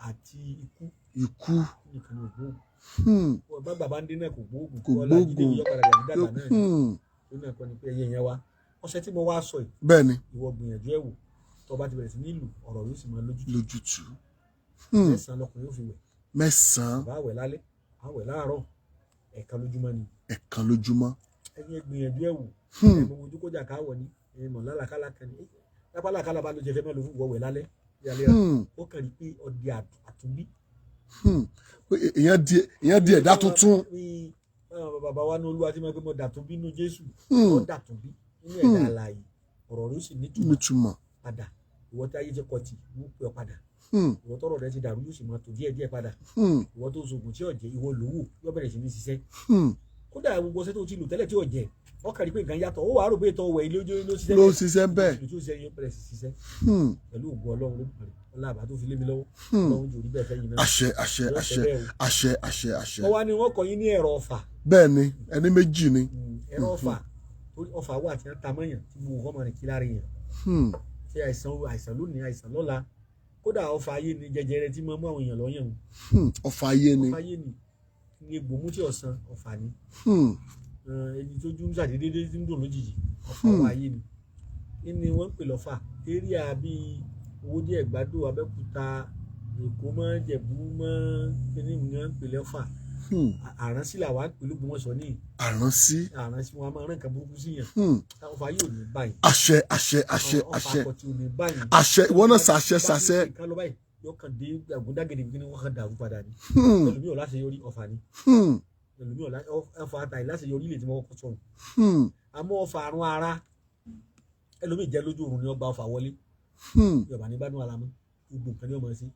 àti ikú. Ikú. Nìkan ní ògbóògùn. Bá bàbá ń dín náà kò gbóògùn. Kò Ọlá jíde gbóògùn. yọ padà dàbí dàgbà náà ni. Tó náà kọ́ ni pé ẹyẹ yẹn wá ọṣẹ tí mo wá sọ yìí. Bẹ́ẹ̀ ni. Ìwọ gbìyànjú ẹ̀ wò, tó bá ti bẹ̀rẹ̀ sí nílùú, ọ̀rọ̀ yóò sì máa lójútùú. Lójútùú. Mẹ́sàn-án lọkùnrin yóò fi wẹ̀. Mẹ́sàn-án. Bá wẹ̀ lálẹ́, á wẹ̀ láàárọ̀, ẹ̀ẹ̀kan lójúmọ́ ni. Ẹ̀ẹ̀kan lójúmọ́. Ẹ̀yin gbìyànjú ẹ̀ wò. Ẹ̀mọ ojú kọjá káwọ̀ ni ẹ̀mọ lálàkálà kan ni lápálàkálà bá ló jẹ fẹ́ mọ́ ló fún wọ̀wẹ̀ lálẹ́ ìyàlẹ́ rà ó kàn rí pé ọdẹ àtúnbí. Pé èèyàn di ẹ̀dá tuntun. Bàbá wa ní Olúwa tí mo gbé mo dàtúnbí nínú Jésù, ó dàtúnbí nínú ẹ̀dá alààyè, ọ̀rọ̀ rẹ̀ ó sì nítumọ̀ Nítumọ̀. padà. Ìwọ tí ayé ti kọ tì mú pé ọ padà, ìwọ tọrọ rẹ ti dàrú yóò sì máa tò díẹ̀ díẹ̀ padà, ìwọ tó sògùn tí ọ̀jẹ̀ ìwọ lówó yóò bẹ̀rẹ̀ sí ní ṣiṣẹ́. Kódà gbogbo ọṣẹ tó ti lò tẹ́lẹ̀ tí ọ̀jẹ̀ ọkàn rí pé nǹkan yàtọ̀, ó wàá rò pé ìtọ̀ wẹ̀ ilé ojú ló ṣiṣẹ́ Ló ń ṣiṣẹ́ bẹ́ẹ̀. Lójú ṣiṣẹ́ yóò bẹ̀rẹ̀ sí ṣiṣẹ́ pẹ̀lú ògùn Ọlọ́run ló bẹ̀rẹ̀ ọlá àbá tó fi lé mi lọ́wọ́. Ọlọ́run jò rí bẹ́ẹ̀ fẹ́ yín náà. Àṣẹ, àṣẹ. Yóò ṣe Àṣẹ. bẹ́ẹ̀ o. Àṣẹ, àṣẹ, àṣẹ. Wọ́n wá ní wọ́n kọ́ yín ní ẹ̀rọ ọ̀fà. Bẹ́ẹ̀ ni, ẹni méjì ni. Ẹ̀rọ ọ̀fà, torí ọ̀fà wà tí wọ́n ta mọ́yàn tí gbogbo nǹkan máa rìn kí lára èèyàn, ṣe àìsàn àìsàn lónìí, àìsàn lọ́la. Kódà ọ̀fà ayé ni jẹjẹrẹ tí máa mú àwọn èèyàn lọ́yàn o. Ọ̀fà ayé ni. Ọ̀fà ayé ni ní egbò mú tí ọ̀sán ọ̀fà ni. Ẹni tó jú ń ṣàdédé tí ń dùn lójijì, ọ̀fà wà ayé ni. Kí ni wọ́n ń pè lọ́fà? Area bíi Owódé, Ẹ̀gbádò, Abẹ́òkúta, Èkó mọ́ Jẹ̀bú mọ́ kíní ni wọ́n ń pè lọ́fà. Àránsí làwa ń pè l'Ógbómọ̀ṣọ́ ní. Àránsí. Àránsí, wọn a máa rán nǹkan burúkú sí yàn. Ọ̀fà yóò ní báyìí. Àṣẹ, àṣẹ, àṣẹ. Ọ̀fà Àṣẹ. àkọ́tì ò ní báyìí. Àṣẹ, ìwọ náà ṣàṣẹ. Bá ti Ṣàṣẹ. ṣe nǹkan lọ báyìí, yóò kàn dé àgúndágèdè kí ni wọ́n kàn dàrú padà ni. Ẹlòmíì ò láṣeyọrí, ọ̀fà ni. Ẹlòmíì ò ọ̀fà àtàyè láṣeyọrí lè tí wọ́n kọ́ sọ̀rọ̀. Àmọ́ ọ̀fà àrùn ara, ẹlòmíì jẹ́ lójú oorun ni wọ́n gba ọ̀fà wọlé. Yorùbá ní gbádùn ara mọ́, gbogbo nǹkan ni wọ́n máa ṣe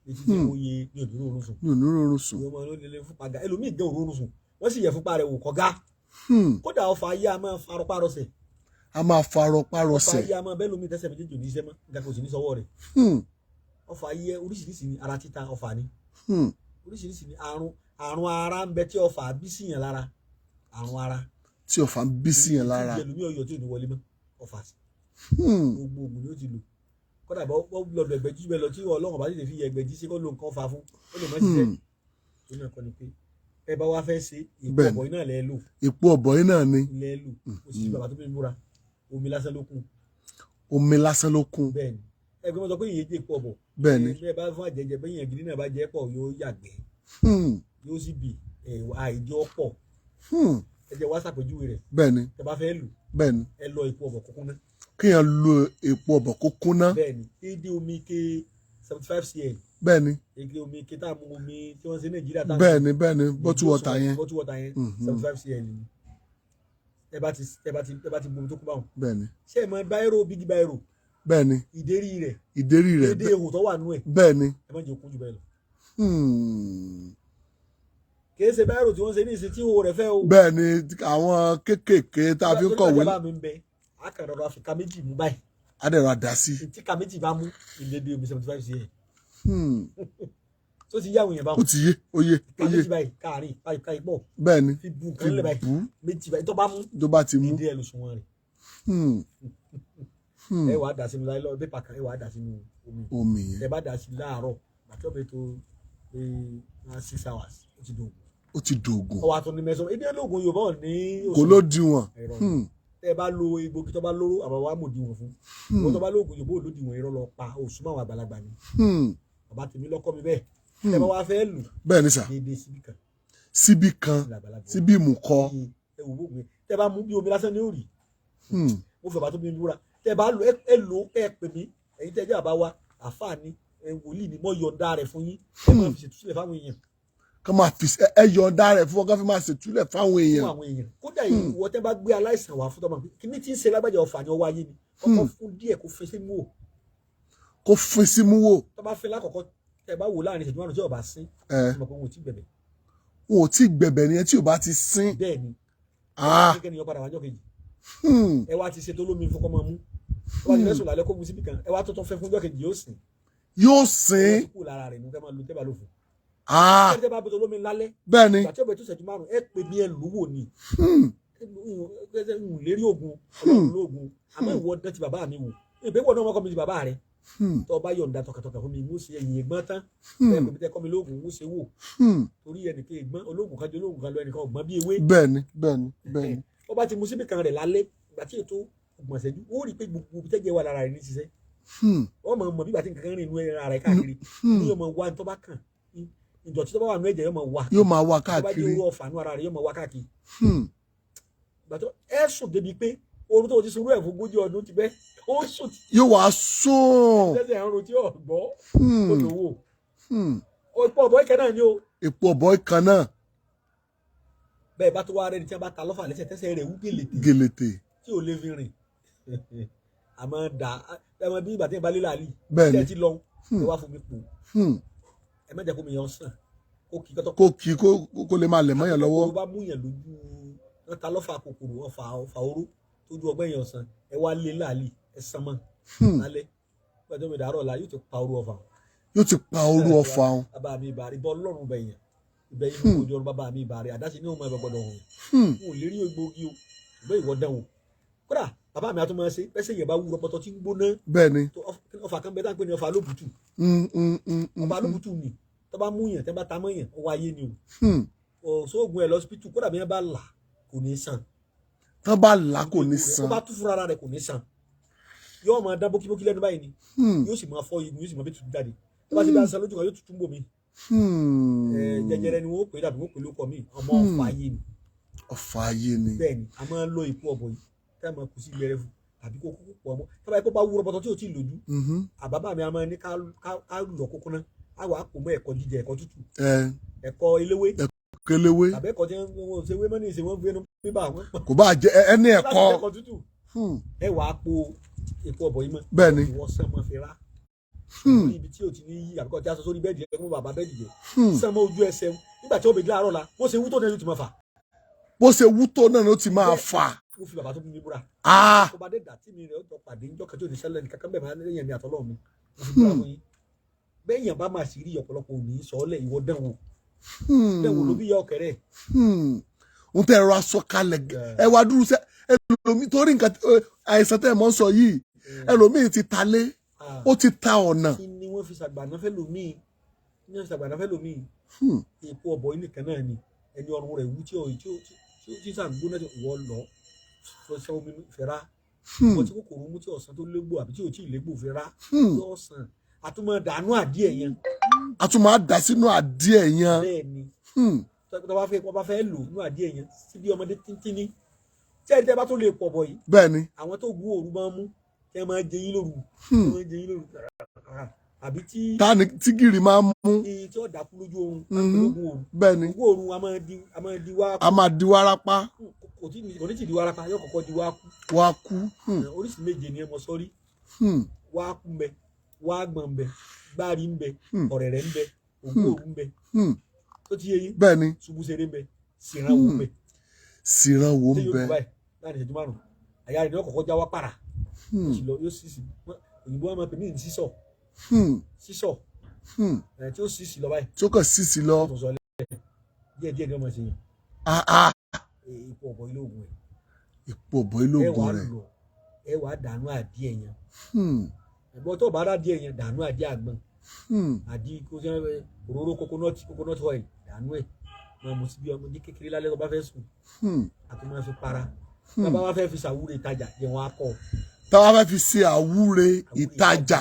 etí tí ó yẹ ní òdúró oorun sùn. Mi ò ní rọrùn sùn. Ìwọ́n máa ló lè fúnpa ga, ẹlòmíì gan òórùn sùn, wọ́n sì yẹ fúnpa rẹ̀ wò kọ́gá. Kódà ọ̀fà ayé a máa farọpárọsẹ̀. A máa farọ Ọ̀fà párọsẹ̀. ayé a máa bẹ́ẹ̀ lómi tẹ́sẹ̀ méjèèjì ò ní iṣẹ́ mọ́, nǹkan kò sì ní sọ́wọ́ rẹ̀. Ọ̀fà ayé oríṣiríṣi ni, ara títa ọ̀fà ni. Oríṣiríṣi ni àrùn ara ń bẹ tí ọ̀fà bí síyàn lára, àrùn ara Tí ọ̀fà ń bí síyàn lára. Tí ẹlòmíì ọyọ tí ò ní wọlé mọ́, ọ̀fà sí. Gbogbo oògùn ni ó ti lò, kódà bọ́ lọ́dọ̀ ẹgbẹ̀jì bẹ́ẹ̀ lọ tí Ọlọ́run bá tètè fi ẹgbẹ̀jì sí kó lo nǹkan fa fún, ó lè má ṣiṣẹ́. Tó náà kọ́ ni pé ẹ bá wá fẹ́ ṣe ìpò ọ̀bọ̀ iná lẹ́ lò. Èpo ọ̀bọ̀ yìí náà ni. Lẹ́ lò ó sì bàbá tó bí mi múra, omi lásán ló kún. Omi lásán ló kún. Bẹ́ẹ̀ ni, ẹgbẹ́ wọn sọ pé ìyẹn jẹ́ èpo ọ̀bọ̀. Bẹ́ẹ̀ ni. Bẹ́ẹ̀ bá fún àjẹjẹ bẹ́ẹ̀ yẹn gidi náà bá jẹ́ pọ̀, yóò yàgbẹ́, yóò sì bì àìjọ pọ̀. Ẹ jẹ́ wá ṣàpèjúwe rẹ̀. Bẹ́ẹ̀ ni. Tẹ bá fẹ́ lò, Bẹ́ẹ̀ ni. ẹ lọ èpo ọ̀bọ̀ kúnkún náà. Kéèyàn lo èpo ọ̀bọ̀ kó kúnná. Bẹ́ẹ̀ ni, déédéé omi ike 75 cl. Bẹ́ẹ̀ ni. Ike omi ike tá a mú, omi tí wọ́n ṣe Nàìjíríà tá a Bẹ́ẹ̀ ni, bẹ́ẹ̀ ni, bottle water yẹn. Bottle water yẹn, 75 cl ni. Ẹ bá ti bomi tó kún báwọn. Bẹ́ẹ̀ ni. Ṣé ẹ mọ báírò, bígí báírò? Bẹ́ẹ̀ ni. Ìdérí rẹ̀. Ìdérí rẹ̀. Déédéé ihò tó wà nú ẹ̀. Bẹ́ẹ̀ ni. Ẹ má jẹ́ kún jù bẹ́ẹ̀ lọ. Kìí ṣe báírò tí wọ́n ṣe ní ìsìn tí ihò rẹ̀ fẹ́ o. Bẹ́ẹ̀ ni, àwọn kéékèèké tá a fi ń kọ̀wé. Torí bàbá mi ń bẹ akàrọ̀rọ̀ àfikà méjì mú báyìí. Adẹ̀rọ̀ àdá sí. Tí ká méjì bá mú ìlédè omi 75 cl. Tó ti yá àwọn èèyàn Ó báwọn. ti yé, ó yé, Ká ó yé. méjì báyìí káàrin báyìí káyìí pọ̀. Bẹ́ẹ̀ ni. Fi bu Fi nǹkan lẹ̀ báyìí. bù ú. Méjì báyìí tó bá mú. Tó bá ti mú. Ìdí ẹ̀ ló sùn wọn rẹ̀. Ẹ wàá dà sínú láìlọ pépà kan, ẹ wàá dà sínú omi. Omi yẹn. Ẹ bá dà sí láàárọ̀, àti ọbẹ̀ tó 6 hours, ó ti dògùn. Ó ti dògùn. Ọwọ́ àtúndì mẹ́sàn-án ebi ológun Yorùbá ò ní. Kò ló diwọn. Ẹ̀rọ tẹ ẹ bá lo egbògi tó bá lóró, àbá wa mò diwọn fún wọn. Tó bá lóògùn Yorùbá ò lódiwọn, irọ́ lọ pa òṣùmọ̀ àwọn àgbàlagbà ni. Bàbá tèmi lọ́kọ́ mi bẹ́ẹ̀. Tẹ bá wá fẹ́ lù, Bẹ́ẹ̀ ni sà. déédéé síbí kan. Síbí kan. Làgbàlagbà. Síbí ìmùkọ. Ẹ wò bóògùn yẹn, tẹ bá mú bí omi lásán ní òrì. Mo fẹ́ bá tó bí mi búra, tẹ bá lò, ẹ lò, ẹ pè mí. Ẹ̀yin tẹ jẹ́ bàbá wa, àfáà ni ẹ, wòlíì ni, mo yọ̀ǹda rẹ̀ fún yín, ẹ máa fi ṣètúsílẹ̀ fáwọn èèyàn. Kọ́ máa fi ẹ yọ̀ǹda rẹ̀ fún wọn, kọ́ fi máa ṣètúlẹ̀ fáwọn Fún èèyàn. àwọn èèyàn. Kódà ìwọ tẹ bá gbé aláìsàn wá fún tọmọ kí ní tí ń ṣe lágbàjá, ọfà ni, ọwọ́ ayé ni, kọ́kọ́ fún díẹ̀ kó fẹ́ sí mú o. Kó fin símú wò. Tó bá fẹ́ lákọ̀ọ́kọ́, tẹ bá wò láàrin ìṣẹ́jú 5 tí ó bá sín, Ẹ ẹ mọ̀ pé wọn ò tí gbẹ̀bẹ̀. Wọn ò tí ì gbẹ̀bẹ̀ nìyẹn tí ò bá ti sín. Bẹ́ẹ̀ ni. Ah. Kékeré ni yọ padà wájọ́ kejì. Ẹ wá ti ṣe tó lómi fún kọ́mọ mú, ẹ wá ti fẹ́ sùn lálẹ́ kó mu síbì kan, ẹ wá tó tún fẹ́ fún ọjọ́ kejì, yóò sìn. Yóò sín. Ó ti kú lára rẹ̀ nù, kẹ́ máa lo tẹ́bà ló fún. Ah. Ẹ tẹ́ bá bẹ tó lómi lálẹ́, Bẹ́ẹ̀ ni. ìgbà tí ọbẹ̀ tó ṣẹ́jú 5, ẹ pè mí, ẹ lò wò ni. Ẹ ń lérí oògùn Ọlọ́run lóògùn, àmọ́ ìwọ dán ti bàbá mi wò, ìpè wọ́n náà wọ́n kọ́ mi ti bàbá rẹ̀. Tó o bá yọ̀ǹda tọkàntọkàn fún mi, mú sí ẹ̀yìn ẹ̀gbọ́n tán, ẹ pè mí tẹ́ kọ́ mi lóògùn mú ṣe wò. Torí ẹnìkan ẹ̀gbọ́n olóògùn kan jẹ́ olóògùn kan lọ, ẹnìkan ọ̀gbọ́n bí ewé. Bẹ́ẹ̀ ni, bẹ́ẹ̀ ni, bẹ́ẹ̀ ni. Ó bá ti mu síbi kan rẹ̀ lálẹ́, ìgbà tí ètò 30 ìṣẹ́jú, ó rí i pé gbogbo ibi tẹ́jẹ̀ wà lára rẹ̀ ní ṣiṣẹ́. Wọ́n mọ̀ mọ̀ bí ìgbà tí nǹkan rìn inú ara rẹ̀ káàkiri, ní yóò mọ̀ wá ní tó bá kàn, ìdọ̀tí tó bá wà nínú ẹ̀jẹ̀ yóò mọ̀ wá. Yóò máa wá Tó bá jẹ́ káàkiri. orú ọ̀fà nínú ara rẹ̀ yóò mọ̀ wá káàkiri. Ìgbà tó ẹ sùn débi pé oorun tó ti sunrú ẹ̀ fún 40 ọdún ti bẹ́, ó sùn Yóò wá sùn. tẹ́sẹ̀ ń ro tí ò gbọ́ ó lówó. Epo ọ̀bọ̀ ìkẹ́ náà ni o. Epo ọ̀bọ̀ kan náà. Bẹ́ẹ̀ bá tó wá rẹ́ni tí wọ́n bá ta lọ́fà lẹ́sẹ̀, tẹ́sẹ̀ rẹ̀ wú gèlètè Gèlètè. tí ò lè fi rìn, àmọ́ dà ẹ mọ bí ìgbà tí yẹn bá lé làálì Bẹ́ẹ̀ni. tẹ́ ẹ ti lọ, ẹ wá fún mi pò, ẹ má jẹ́ kó mi yàn sàn, kó kí kọ́tọ́ Kó kí kó lè máa lẹ̀ mọ́yàn lọ́wọ́. Kòkòrò bá mú yàn lójú, wọn ta lọ́fà kòkòrò, ọfà ọfà oró tójú ọgbẹ́ yàn sàn, ẹ wá lé làálì, ẹ sàn mọ́ lálẹ́. Nígbà tó mi dàárọ̀ la, yóò ti pa oró ọfà. Yóò ti pa orú ọfà wọn. Bàbá mi ìbàrí bọ́ Ọlọ́run bẹ̀yàn ìbẹ̀yìn mi ojú ọ̀run, bàbá mi ìbàrí àdáṣe ní òun ẹ̀bẹ̀ gbọ́dọ̀ hàn. N ò lè rí egbòogi o, ṣùgbọ́n ìwọ dán o. Kódà bàbá mi àtúmọ̀ ṣe pẹ́sẹ̀ yẹn bá wú rọpọtọ tí ń gbóná tó ọfà kan bẹ tá à ń pè ní ọfà alóbùtù. Ọfà alóbùtù ni tó bá mú yàn, tẹ́ bá ta mọ́ yàn, ó wáyé ni o. Òṣoògùn ẹ̀ lọ́sibítù, kódà bí wọ́n bá là kò ní sàn. Tán bá là kò ní sàn. Ó bá tú fúnra rẹ̀ kò ní sàn, yóò máa dán bókíbókí lẹ́nu báyìí ni, yóò sì máa fọ́ igun, yóò sì máa bí tutù jáde. Tó bá ti bá san lójú kan, yóò tutù ń bò mí. Jẹjẹrẹ ni wọ́n pè é, dàbí wọ́n pè é lóko mi, ọmọ ọfà ayé ni. Ọfà ayé ni. Bẹ́ẹ̀ ni, a máa ń lo ìpò ọ̀bọ̀ yìí tá a máa kù sí gbẹrẹ fún tàbí kó kókó pọ̀ ọmọ tó bá yẹ kó bá wúrọ̀ bọ́tọ̀ tí ò tí ì lójú. Àbábà mi a máa ní ká lọ kókó náà, á wàá pò mọ́ ẹ̀kọ́ jíjẹ, ẹ̀kọ́ tútù, ẹ̀kọ́ eléwé Kéléwé. tàbí ẹ̀kọ́ tí wọ́n ṣe wé mọ́ ní ìṣe wọ́n fi ẹnu pépà wọn. Kò bá jẹ ẹni ẹ̀kọ́. Láti ẹ̀kọ́ tútù, ẹ wàá po èpo ọ̀bọ̀ yìí mọ́. Bẹ́ẹ̀ni. Ìwọ sàn mọ́ fi rá ibi tí o ti ní yí àbíkọ́ tí a sọ sórí bẹ́ẹ̀dì ẹ̀ fún bàbá bẹ́ẹ̀dì jẹ, sàn mọ́ ojú ẹsẹ̀ nígbà tí ó bèjì láàárọ̀ la, bó ṣe wú tó ní ẹni tó máa fà. Bó ṣe wú tó náà ló ti máa fà. Ó fi bàbá tó bí mi búra. Ah. Tó bá dé dà tí mi rẹ̀ ó jọ pàdé níjọ́ kẹjọ ní sẹ́lẹ̀ nìkan kan bẹ́ẹ̀ máa lẹ́yìn ẹ̀mí àtọ́lọ́ mi, mo fi búra fún yín. Bẹ́ẹ̀ yẹn bá máa sì rí ọ̀pọ̀lọpọ̀ òní sọ́ọ́lẹ̀, ìwọ dán wò, dán wò ló bí yẹ ọ̀kẹ́rẹ́. N tẹ́ ẹ̀rọ aṣọ kalẹ̀, ẹ wá dúró sẹ́ ẹlòmíì torí nǹkan àìsàn tẹ́ ẹ mọ́ ń sọ yìí, ẹlòmíì ti ta lé, ó ti ta ọ̀nà. Kí ni wọ́n fi ṣàgbàná fẹ́ lòmíì? Kí ni wọ́n fi ṣàgbàná fẹ́ lòmíì? Èpo ọ̀bọ̀ yìí nìkan náà ni ẹni ọrùn rẹ̀ wú tí ò tí ò tí ò tí sàn gbóná tí ìwọ lọ fọṣọ omi fẹ́ra wọ́n tí kòkòrò mú tí ọ̀sán tó légbò àbí tí ò tí ì légbò fẹ́ra yóò sàn. Àtúmọ̀ dànù àdíẹ̀ yẹn. A tún máa dà sínú àdíẹ̀ yẹn. Bẹ́ẹ̀ ni, tó bá fẹ́, wọ́n bá fẹ́ lò nínú àdíẹ̀ yẹn síbi ọmọdé tíntínní tí ẹni tẹ́ bá tó lè pọ̀ bọ̀ yìí. Àwọn tó gún òru máa ń mú kí ẹ máa jẹ yín lóru, kí ẹ máa jẹ yín lóru àbí tí Ta ni tí gìrì máa ń mú? Tí ó dákú lójú oorun, lógún òru. Ogún òru a máa di wá. A máa di wárápá. Kò ní ti di wárápá, yóò kọ́kọ́ di wá kú. Wá kú. Oríṣi méje ni ẹ mọ sọ́rí. Wá kú ń bẹ, wá gbọ̀n ń bẹ, gbárí ń bẹ, ọ̀rẹ̀rẹ̀ ń bẹ, ogún òru ń bẹ. Tó ti yé yín? Bẹ́ẹ̀ni. Ṣubúṣeré ń bẹ, sìrànwó ń bẹ. Sìrànwó ń Tí yóò bẹ. dùn báyìí láàrin ìṣẹ́jú 5, àyà rẹ̀ ní ọ̀kọ̀ọ̀kọ̀ já wá pàrà. Yóò sì lọ, yóò sì sì òyìnbó wọn máa pè ní sísọ. Sísọ. Ẹ̀ tí ó sì sì lọ báyìí. Tí ó kàn sí sí lọ. Tó sọ lẹ díẹ̀ díẹ̀ ni wọ́n máa ṣe yàn. Ah, ah. Ipò ọ̀bọ̀ ilé ògùn ẹ̀. Ipò ọ̀bọ̀ ilé Ẹ ògùn wàá rẹ̀. lọ, ẹ wàá dànù àdíẹ̀ yẹn. Ẹ̀gbọ́n tó bá rà díẹ̀ yẹn, dànù àdíẹ̀ àgbọn. Àdí kó sẹ́ òróró coconut oil, dànù ẹ̀ máa mú síbi ọmọdé kékeré lálẹ́ tó bá fẹ́ sùn. Àti máa fi para. Bàbá wa fẹ́ fi ṣàwúre ìtajà jẹ́ wọn á kọ́. Táwa fẹ́ fi ṣe àwúre ìtajà,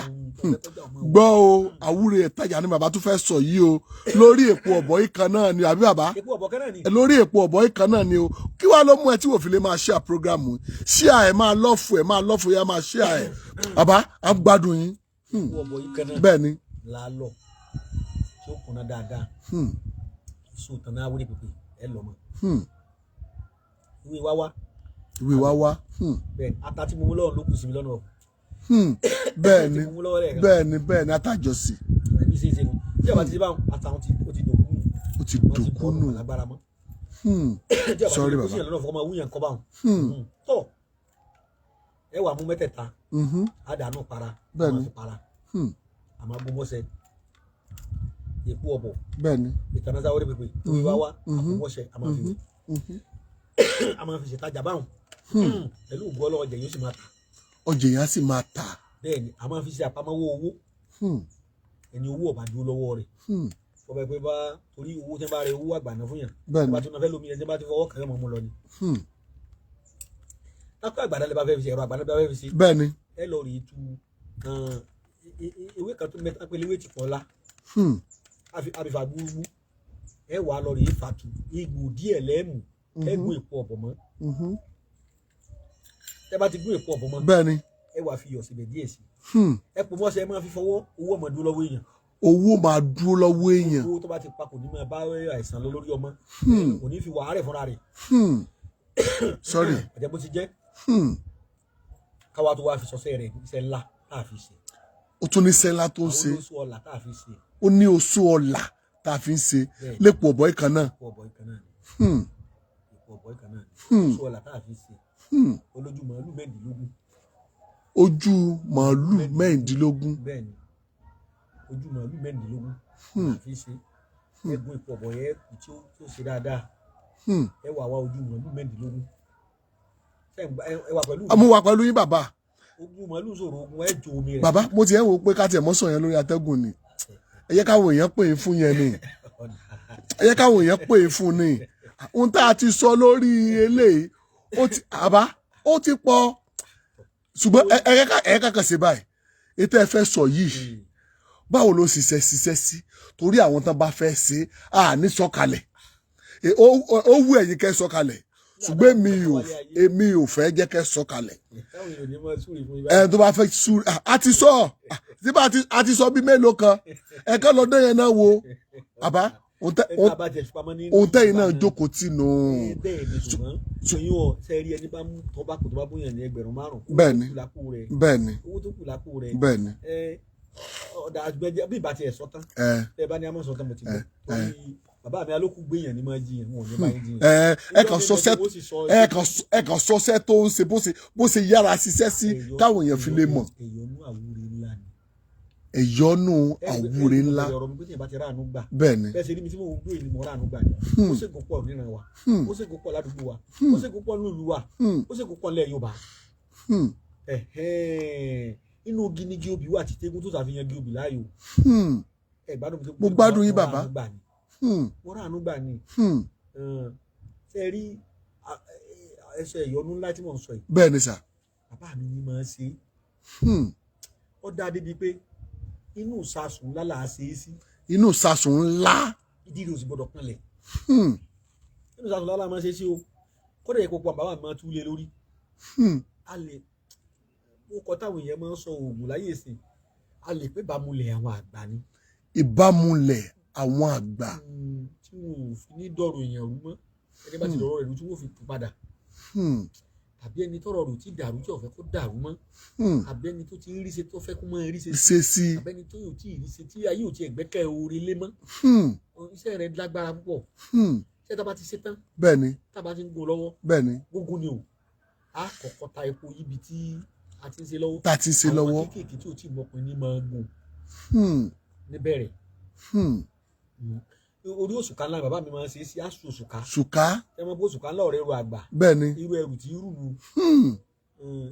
gbọ́ o, àwúre ìtajà ni bàbá tún fẹ́ sọ yìí o, lórí èpo ọ̀bọ̀ yìí kan náà ni, àbí bàbá? Epo ọ̀bọ̀ kan náà ni. Lórí èpo ọ̀bọ̀ yìí kan náà ni o. Kí wàá ló mú ẹ tí wò fi lè máa share program? Share ẹ, máa love ẹ, máa love yá, máa share ẹ. Bàbá, à ń gbádùn yín. Epo ọ̀bọ̀ yìí kan náà la lọ tí ó kúnná dáadáa. So tán náà wúlé pèpè ẹ lọ mọ. Ìwé wá wá. Ìwé wá wá. Bẹ́ẹ̀ ata tí mo mú lọ́wọ́ ló kù sí mi lọ́nà. Bẹ́ẹ̀ ni. Tí mo mú lọ́wọ́ lẹ́ẹ̀kan. Bẹ́ẹ̀ ni, bẹ́ẹ̀ ni, atájọsí. Ẹbí ṣe é ṣe nu tí ọba ti ṣe báwọn, àtàwọn ó ti dòkú nù. Ó ti Wọ́n ti dòkú bọ́ nù. ọ̀nà lágbára mọ́. Tí ọba ti Sorry, lè kó bàbá. sí ìyànlọ́nà fọmọ wúyàn kọ́ báwọn. Tọ́ ẹ wà mú mẹ́tẹ̀ẹ̀ta, á dànù para. Bẹ́ẹ̀ ni. A máa fi para. Àmọ́ gbọmọsẹ èpo ọ̀bọ̀, Bẹ́ẹ̀ ni. ìtànásáwọ́rẹ́ pèpè, ìwé wá wá, àpòmọ́sẹ, a máa fi wẹ̀, a máa fi ṣètajà báwọn. Pẹ̀lú ògùn ọlọ́ọ̀jẹ̀ yóò sì máa tà. Ọjà yẹn á sì máa tà. Bẹ́ẹ̀ ni, a máa fi ṣe àpamọ́wọ́ owó. Ẹni owó ọ̀bà dúró lọ́wọ́ rẹ̀, ọba ẹgbẹ́ bá torí owó tí wọ́n bá rẹ owó àgbàná fún yàn, bá tún náà fẹ́ lómi, ẹni tí wọ́n bá ti fọwọ́ kàn yàn mọ́ mú lọ ni. Lápẹ́ àgbàdo lè bá fẹ́ fi ṣe ẹ̀rọ àgbàdo lè bá fẹ́ fi ṣe. Bẹ́ẹ̀ ni. Ẹ lọ rí tu ewé kan tó mẹ́ta pé ewé ti kọ́ la. Àbífà gbúgbú, ẹ wà lọ rí fàtú egbò díẹ̀ lẹ́mù, ẹ gún èpo ọ̀bọ̀ mọ́. Tẹ́ bá ti gún èpo ọ̀bọ mọ́, Bẹ́ẹ̀ ni. ẹ wà fi iyọ̀ síbẹ̀ díẹ̀ sí. Ẹ pò mọ́ṣẹ́, ẹ máa fi fọwọ́, owó ọmọ dúró lọ́wọ́ èèyàn. Owó máa dúró lọ́wọ́ èèyàn. Owó tó bá ti pa kò ní máa bá àìsàn lọ lórí ọmọ, kò ní fi wàhálẹ̀ fúnra rẹ̀. Sorry. Ọ̀jẹ̀ bó ti jẹ́. Káwa tó wá fi sọ́sẹ́ rẹ̀, iṣẹ́ ńlá tá a fi ṣe. Ó tún ní sẹ́lá tó ń Àwọn ṣe. Olóṣù ọ̀la tá a fi ṣe. Ó ní oṣù ọ̀la tá a fi ń ṣe. Bẹ́ẹ̀. Lépo ọ̀bọ ìkan náà. Èpo ọ̀bọ ìkan náà ni. Èpo ọ̀bọ ìkan náà ni. Oṣù ọ̀la tá a fi ṣe, olójú màálù 16. Ojú màálù 16. Bẹ́ẹ̀ ni, ojú màálù 16 tá a fi ṣe. Ẹ̀gún èpo ọ̀bọ yẹn tí ó ṣe dáadáa. Ẹ wà wá ojú màálù 16. Ṣé ẹ wà pẹ̀lú mi? Mo wà pẹ̀lú yín, bàbá. Ogun màálù sọ̀rọ̀ ogun, ẹ jò omi rẹ̀. Bàbá, mo ti ẹ̀ wò ó pé ká tiẹ̀ mọ́ sọ yẹn lórí atẹ́gùn ni. Ẹ yẹ káwọn èèyàn pè é fún yẹn ni, ẹ yẹ káwọn èèyàn pè é fún ni. Ohun tá a ti sọ lórí eléyìí, ó ti, àbá, ó ti pọ̀, ṣùgbọ́n ẹ ká kàn ṣe báyìí. Ètò ẹ fẹ́ sọ yìí, báwo ló ṣiṣẹ́ ṣiṣẹ́ sí? Torí àwọn tán bá fẹ́ ṣe à ní sọ̀kalẹ̀. Ó wù ẹ̀yin kẹ́ sọ̀kalẹ̀, ṣùgbọ́n èmi ò fẹ́ jẹ́ kẹ́ sọ̀kalẹ̀. Táwọn èèyàn ní máa súre fún yín. Ẹ tó bá fẹ́ sú a ti sọ tí bá a ti sọ bí mélòó kan, ẹ̀ka lọ́dọ̀ yẹn náà wo àbá Ẹ tá a bá jẹ fipamọ́ ní ohun tẹ́yìn náà jókòó tì nù. Bẹ́ẹ̀ ni, ṣùgbọ́n ẹ̀yin ọ̀ ṣe rí ẹni bá mú tọ́ bá kò tó bá bóyá ní 5,000. Bẹ́ẹ̀ ni. Owó tó kù lápò rẹ̀. Bẹ́ẹ̀ ni. Owó tó kù lápò rẹ̀. Bẹ́ẹ̀ ni. Ẹ ọ̀dà àgbẹ̀jẹ̀ bí ìbá tiẹ̀ sọ tán. Ẹ Ẹ bá ní amọ̀ sọ tán, mo ti gbọ́. Torí bàbá mi alókù gbéyàn ní máa jiyàn, wọn ò ní bá yín jiyàn. Ẹ kàn sọsẹ, ẹ kàn sọsẹ tó ń ṣe, bó ṣe yára ṣiṣẹ́ sí, káwọn èèyàn fi lè mọ̀. Ẹ̀yọ́nú àwúre ńlá ni. Ẹ̀yọ́nú àwúre ńlá. Ọ̀rọ̀ mi pé tí yẹn bá ti ráàánú gbà. Bẹ́ẹ̀ ni. Bẹ́ẹ̀ ṣe rí mi tí mò ń gbé ìlú mọ́ ráàánú gbà ni. Ó ṣègùn pọ̀ níran wa, ó ṣègùn pọ̀ ládùúgbò wa, ó ṣègùn pọ̀ nílùú wa, ó ṣègùn pọ̀ nílẹ̀ Yorùbá. Ẹ̀hẹ́n. Inú igi obì wà tí tégún tó ṣàfihàn igi obì láàyò. Ẹ gbádùn mi tó. Mo gbádùn yín, Mo bàbá. ráàánú gbà ni. Mo ráàánú gbà ni. Ṣe rí ẹsẹ̀ ìyọnu ńlá tí mò ń sọ yìí? Bẹ́ẹ̀ ni sà. Bàbá mi ni máa ń ṣe. Ó dá débi pé inú ìsasùn ńlá là á ṣe é sí. Inú sasùn ńlá. Ìdí rẹ̀ ò sì gbọdọ̀ kanlẹ̀. Inú ìsasùn ńlá là máa ń ṣe é sí o. Kódà èkó pọ̀, bàbá mi máa tú lé lórí. A lè ó kọ táwọn èèyàn máa ń sọ oògùn láyé ìsìn, a lè pé bámulẹ̀ àwọn àgbà ni. Ìbámulẹ̀ àwọn àgbà. Tí wọn ò fi ní dọ̀rọ̀ èèyàn rú mọ́, ẹni bá ti dọ̀rọ̀ rẹ̀ rú tí wọ́n fi kú padà, tàbí ẹni tọ́rọ̀ rẹ̀ ò tí dàrú tí ò fẹ́ kó dàrú mọ́, àbí ẹni tó ti ń ríṣe tó fẹ́ kó máa ríṣe, ṣe sí. Àbí ẹni tó yóò tí ì ríṣe tí ayé ò tí ẹ̀gbẹ́kẹ̀ oore lé mọ́. Iṣẹ́ rẹ̀ lágbára púpọ̀. Ṣé tá a bá ti ṣe tán, Bẹ́ẹ̀ ni. tá a bá ti ń gún lọ́wọ́, Bẹ́ẹ̀ ni. gúngún ni o, a kọ́kọ́ ta epo yíbi tí a ti ń ṣe lọ́wọ́. Tá a ti ṣe lọ́wọ́. Àwọn kéékèèké tí ò tí ì mọkùnrin ní máa gùn níbẹ̀rẹ̀. Orí òṣùká ńlá ni bàbá mi máa ń ṣe é sí, àṣù òṣùká. Ṣùká. Ẹ mọ bó òṣùká ńlá ọ̀rẹ́ ru àgbà. Bẹ́ẹ̀ ni. Irú ẹrù tí rù nù.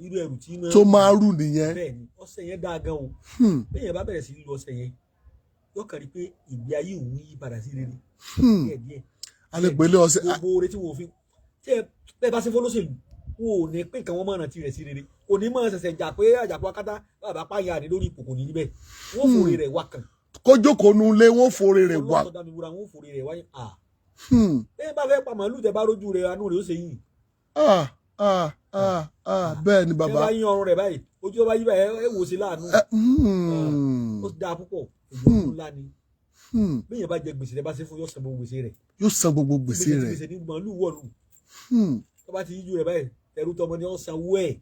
Irú ẹrù tí máa Tó máa rù nìyẹn. Bẹ́ẹ̀ ni, ọṣẹ yẹn dáa gan o. Bẹ́ẹ̀ yẹn bá bẹ̀rẹ̀ sí í lo ọṣẹ yẹn, yóò kàn rí pé ìgbé ayé òun yí padà sí rere díẹ̀ díẹ̀. A lè pèlè ọṣẹ. Gbogbo oore tí wọn ò fi tí ẹ bẹ́ẹ̀ bá ṣe fọlọ́sẹ̀lú, wọn ò ní pé nǹkan wọn máa rántí rẹ̀ sí rere, kò ní máa ṣẹ̀ṣẹ̀ jà pé àjàpọ̀ akátá bàbá pààyà ní lórí ipò, kò ní níbẹ̀, wọ́n fòrè rẹ̀ wá kàn. Kó jókòó nu ilé, wọn fòrè rẹ̀ wá. Ọlọ́run tó dá mi wúra, wọ́n fòrè rẹ̀ wáyé à. Bẹ́ẹ̀ bá fẹ́ pa màálù, tẹ bá rójú rẹ̀, anú rẹ̀ ó ṣe yìí. Ah ah ah ah, bẹ́ẹ̀ ni Tẹ bàbá. bá yín ọrùn rẹ̀ báyìí, ojú tó bá yí báyìí, ẹ wò sí láàánú. Ó dáa púpọ̀, èyí ọdún ńlá ni. Bí èèyàn bá jẹ gbèsè, tẹ bá ṣe fún, yóò san gbogbo gbèsè rẹ̀. Yóò san gbogbo gbèsè rẹ̀. Gbèsè ní màálù wọ̀lú. Tó bá ti yíjú rẹ̀ báyìí, ẹrú tọmọ ni ó san owó ẹ̀.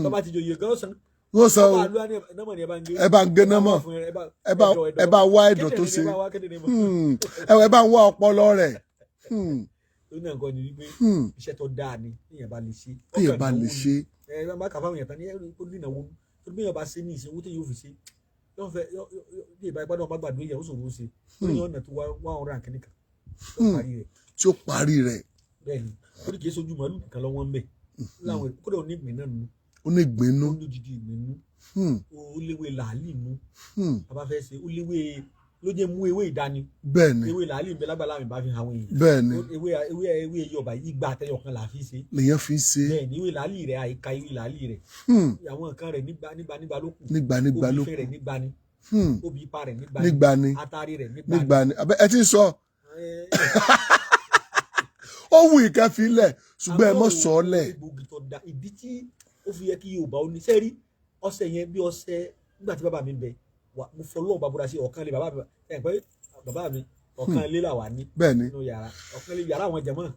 Tó bá ti jòyè gan, ó san. Yóò san o. Ọba àlúwà ní nọ́mọ̀ ni ẹ bá ń gé. Ẹ bá ń gé nọ́mọ̀. Ẹ bá wá ẹ̀dọ̀ tó ṣe. Ẹ bá wá kéde mọ́. Ẹ bá ń wá ọpọlọ rẹ̀. Torí náà nǹkan ni wípé iṣẹ́ tó dáa ni téèyàn bá lè ṣe. Téèyàn bá lè ṣe. Ẹ bá kà fáwọn èèyàn tán ní ẹrú tó dínà wo, torí bí èèyàn bá ṣe ní ìsìn, owó téèyàn ò fi ṣe yóò fẹ́ bí ìbá ipá náà bá gbàdúrà èèyàn, ó ṣòro ó ṣe, torí yóò ọ̀nà tó wá 100 and kìíní kan tó parí rẹ̀. Tí ó parí rẹ̀. Bẹ́ẹ̀ ni, torí kìí sojú màálù nìkan lọ́wọ́ ń bẹ̀ láwọn, kódà ó ní ìgbín náà nù. Ó ní ìgbín nú. Ó ní odidi ìgbín nú. Ó léwé làálì nú. A bá fẹ́ ṣe, ó léwé ló jẹ́ mú ewé ìdání. Bẹ́ẹ̀ ni. Ewé làálì ń bẹ lágbàlá mi bá fi hàn àwọn èèyàn. Bẹ́ẹ̀ ni. Ewé yọba igba àtẹyọ kan là fi ṣe. Lèyàn fi ń ṣe. Bẹ́ẹ̀ ni, ewé làálì rẹ̀, àyíká ewé làálì rẹ̀, àwọn nǹkan rẹ̀ nígbà nígbà nígbà ló kù. Nígbà nígbà ló Obì kù. ìfẹ́ rẹ̀ nígbà ni. Obì ipa rẹ̀ nígbà ni. Nígbà ni. Atari rẹ̀ nígbà ni. Nígbà ni. Ẹ ti ń sọ, ó wù ìkẹ́ fi lẹ̀, ṣùgbọ́n ẹ mọ̀ sọ ọ́ lẹ̀. Egbògi tó da, ìdí tí Ó fi yẹ kí Yorùbá ó ní sẹ́rí ọṣẹ yẹn bí ọṣẹ nígbà tí bàbá mi ń bẹ wà, mo fọlọ́ bàbúrà sí ọ̀kan lé bàbá mi, ẹ̀ pé bàbá mi ọ̀kan lé là wà ní Bẹ́ẹ̀ni. nínú yàrá, ọ̀kan lé yàrá àwọn jẹ̀mọ́,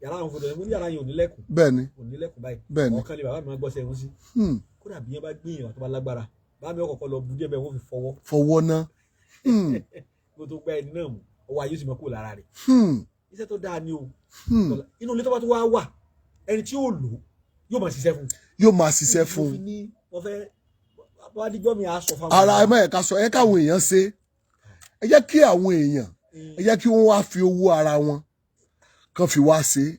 yàrá àwọn fòdò, mo ní yàrá yẹn ò ní lẹ́kùn, ò ní lẹ́kùn báyìí. Ọ̀kan lé bàbá mi máa gbọ́sẹ̀ ẹ̀hún sí. Kódà bí yẹn bá gbìyànjú tó bá lágbára, bàbá mi ọkọ̀ọ̀kọ̀ lọ bu díẹ̀ bẹ́ẹ̀, wọ́n fi fọwọ́ Fọwọ́ ná. Kó tó gbá ẹni náà mú, ọwọ́ ayé sì mọ́ kúrò lára rẹ̀. Iṣẹ́ tó dáa ni o. Inú ilé tó bá tó wá wà, ẹni tí yóò lò yóò máa ṣiṣẹ́ fún un. Yóò máa ṣiṣẹ́ fún Mo fi un. ní wọ́n fẹ́ wọ́n á díjọ́ mi á sọ fáwọn. Ara ẹ má yẹ ká sọ ẹ káwọn èèyàn ṣe, ẹ jẹ́ kí àwọn èèyàn, ẹ jẹ́ kí wọ́n wá fi owó ara wọn kan fi wá ṣe.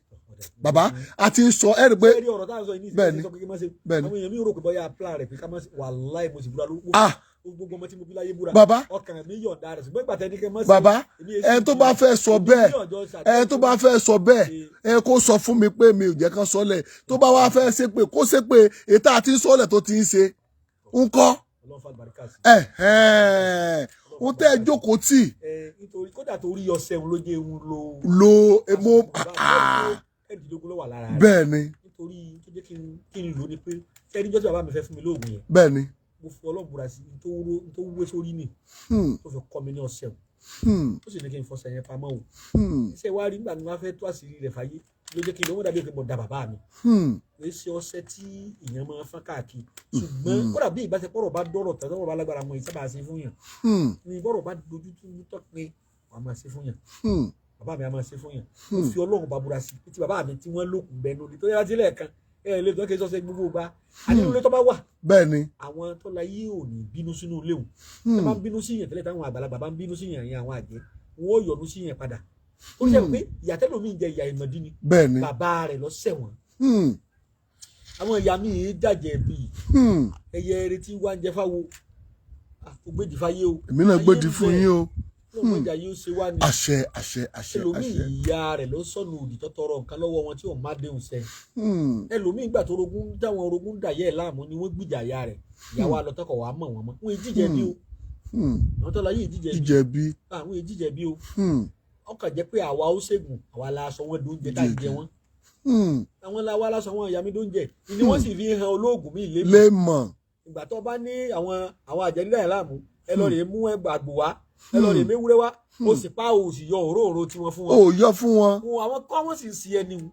Bàbá a ti ń sọ ẹ rí i pé Bẹ́ẹ̀ni, ọ̀rọ̀ táwọn sọ yìí ní Bẹ́ẹ̀ni. ìsìn sọ pé kí n má ṣe. Bẹ́ẹ̀ni. Àwọn èèyàn mi rò pé bóyá plan rẹ̀ pé ká má ṣe. Wàláì, mo sì búra ló Ah, gbogbo ọmọ tí mo bí láyé búra. Bàbá. Ọkàn mi yọ̀ǹda rẹ̀, ṣùgbọ́n ìgbà tẹ́ni kẹ́ má ṣe. Bàbá, èmi èsì ẹ tó bá fẹ́ sọ èmi bẹ́ẹ̀, ní ọjọ́ ṣàdéhùn. ẹ tó bá fẹ́ sọ bẹ́ẹ̀, ẹ kó sọ fún mi pé mi ò jẹ́ kán sọ́lẹ̀. Tó bá wá fẹ́ ṣe pé kó ṣe pé ètò àti sọ́lẹ̀ tó ti ń ṣe ń kọ́. Ọlọ́run fa àlùbáríkà sí. Ẹ ẹ ń tẹ́ ẹ jókòó tì. Ẹ nítorí kódà torí ọṣẹ òun ló jẹ́ òun lo Lo emo. 16 ló wà lára rẹ̀. Bẹ́ẹ̀ ni. Nítorí tó jẹ́ kí n lò ní pé sẹ́ni jọ́ tí bàbá mi fẹ́ fún mi lóògùn yẹn, Bẹ́ẹ̀ ni. mo fi Ọlọ́run búra sí n tó wé sórí nì tó fi kọ́ mi ní ọṣẹ òun, ó sì ní kí n fọṣẹ yẹn pamọ́ o. Ṣé wàá rí nígbà tí wọ́n fẹ́ tó àṣírí rẹ̀ fàyè ló jẹ́ kí n lọ́wọ́ dàbí pé mo da bàbá mi. Kò ṣe ọṣẹ tí èèyàn máa fọ́n káàkiri, ṣùgbọ́n kódà bí ìbáṣepọ̀ ọ̀rọ̀ bá dọ̀rọ̀ tán, tọ́rọ̀ bá lágbára mọ́ ìsábà ṣe fún yàn, ní bọ́rọ̀ bá dojú tó tọ́ pé wàá máa ṣe fún yàn. Bàbá mi á máa ṣe fún yàn. Ó fi Ọlọ́run bá búra sí tí bàbá mi tí wọ́n lókun bẹnu ní tó yára sílẹ̀ kan ẹ lè tó kí n sọ́sẹ́ gbogbo gba àdínú ilé tó bá wà. Bẹ́ẹ̀ ni. Àwọn tó la yé ò ní bínú sínú ilé òun tó bá ń bínú sí yàn tẹ́lẹ̀, táwọn àgbàlagbà bá ń bínú sí yàn yẹn, àwọn àjẹ́ wọn ò yọnu sí yàn padà. Ó ṣe pé ìyá tẹ́lómi ń jẹ ìyá ìmọ̀dí ni. Bẹ́ẹ̀ ni. Bàbá rẹ̀ lọ ṣẹ̀wọ̀n. Àwọn ìyá mi yìí jàjẹ̀ bíi ẹyẹ eré tí wá ń jẹ fáwo ògbédì fáyé o. Èmi náà gbèdì fún yín o. Lọ́mọ ìjà yóò ṣe wá ní. Àṣẹ, àṣẹ, àṣẹ. Ẹlòmíì, Àṣẹ. ìyá rẹ̀ ló sọnù òdì tó tọrọ nǹkan lọ́wọ́ wọn tí ò má déhùn sẹ́. Ẹlòmíì, ìgbà tó rogún táwọn orogún dàyẹ́ ẹ̀ láàmú ni wọ́n gbìjà ìyá rẹ̀, ìyàwó alọ́tọ́kọ̀ wàá mọ̀ wọ́n mọ́ wọn jíjẹ bí o. Àwọn tó la yìí jíjẹ bí. Jíjẹ bí. Àwọn jíjẹ bí o. Ọkàn jẹ́ pé àwa ó ṣègùn, àwa la sọ wọn dóúnjẹ tá à ń jẹ wọn. Àwọn la wá lásán wọn ìyá mi dóúnjẹ ni wọ́n sì fi hàn olóògùn mi lé. Lè mọ̀. Ìgbà tó bá ní àwọn àjẹnílẹ̀ yẹn láàmú, ẹ lọ rèé mú ẹgbà àgbò wá, ẹ lọ rèé méwúrẹ́ wá, ó sì pa, ó sì yọ òróòro tiwọn fún Ó wọn. yọ fún wọn. Wọn àwọn kọ́ wọ́n sì ń si ẹni wù.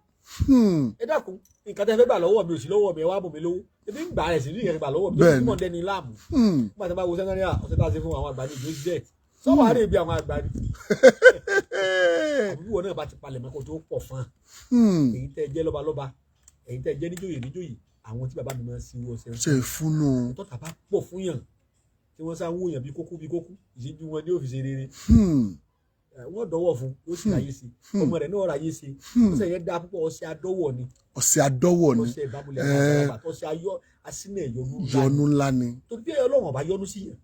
Ẹ dákun, nǹkan tẹ́ fẹ́ gbà lọ́wọ́ mi ò sí lọ́wọ́ mi, ẹ wá bò mí lówó, ebi ń gbà rẹ̀ sí ní ìyẹn gbà lọ́wọ́ mi tó Bẹ́ẹ̀ni. ti mọ̀ dẹni láàmú. Nígbà tí wọ́n bá wo sẹ́ńtẹ́rì ọ̀sẹ̀ tá a ṣe fún àwọn àgbà ní ìjọ jẹ́ sọ́wọ́ àárẹ̀ ibi àwọn àgbà ni àbúrò wọn náà bá ti palẹ̀ mọ́ kó tó pọ̀ fún un. Èyí tẹ́ jẹ́ lọ́balọ́ba, èyí tẹ́ jẹ́ níjòyè níjòyè, àwọn tí bàbá mi máa ń sin wọ́n ṣe Ṣe fúnnu. Tọ́ta bá pọ̀ fún yàn tí wọ́n sá ń wòyàn bí kókó bí kókó, ìṣẹ́jú wọn ní òfìsè rere. Wọ́n dọ́wọ́ fún ó sì ráyé sí, ọmọ rẹ̀ náà ráyé sí. Ọṣẹ yẹn dáa púpọ̀, ọṣẹ adọ́wọ̀ ni. Ọ̀sẹ̀ àdọ́wọ̀ ni. Ọṣẹ ìbámulẹ̀ àgbàlagbà, ọṣẹ ayọ́ asínà ìyọnu ńlá ni. Yọnu ńlá ni. Torí bí Ọlọ́run ọba yọ́nú sí yẹn,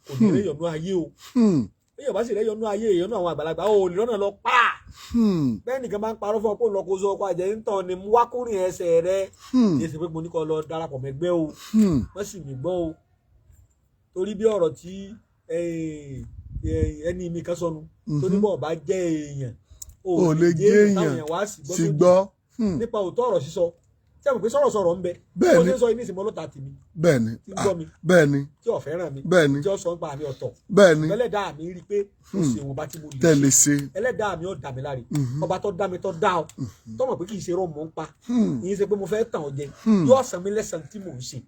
kò ní rẹ́ yọ́nú ayé o. Bí yóò bá sì rẹ́ yọ́nú ayé, ìyọ́nú àwọn àgbàlagbà ó lè lọ́nà lọ pa. Bẹ́ẹ̀ nìkan máa ń parọ́ fún ọ pé òun lọ kó so ọkọ̀ àjẹ́ ń tàn ní wákùnrin ẹsẹ̀ rẹ. Kì í ṣe pé mo ní kó lọ darapọ̀ mẹ́gbẹ́ o. Wọ́n sì mí gbọ́ o, torí bí ọ̀rọ̀ tí ẹni mi kan sọnù tó ní bọ́ọ̀ bá jẹ́ èèyàn, Ò lè jẹ́ èèyàn. Táwọn èèyàn wá sì gbọ́ Sì sódì gbọ́. Nípa òótọ́ ọ̀rọ̀ sísọ tí a mọ̀ pé sọ̀rọ̀sọ̀rọ̀ ń bẹ. Bẹ́ẹ̀ni. Ó ṣe ń sọ ní ìsìnmọ́ ọlọ́ta tèmi Bẹ́ẹ̀ni. tí ń gbọ́ mi, Bẹ́ẹ̀ni. tí ò fẹ́ràn mi, Bẹ́ẹ̀ni. tí ó sọ ń pa àmì ọ̀tọ̀. Bẹ́ẹ̀ni. Ẹlẹ́dàá mi rí i pé ó ṣe ìwọ̀nba tí mo lè Tẹ̀lé ṣe. ṣe. Ẹlẹ́dàá mi ò dà mí láre. Ọba tó dá mi tó dá ọ tó mọ̀ pé kì í ṣe rọ́ mọ́ ń pa, kì í ṣe pé mo fẹ́ tàn ọ́ jẹ, yóò san mí lẹ́san tí mò ń ṣe.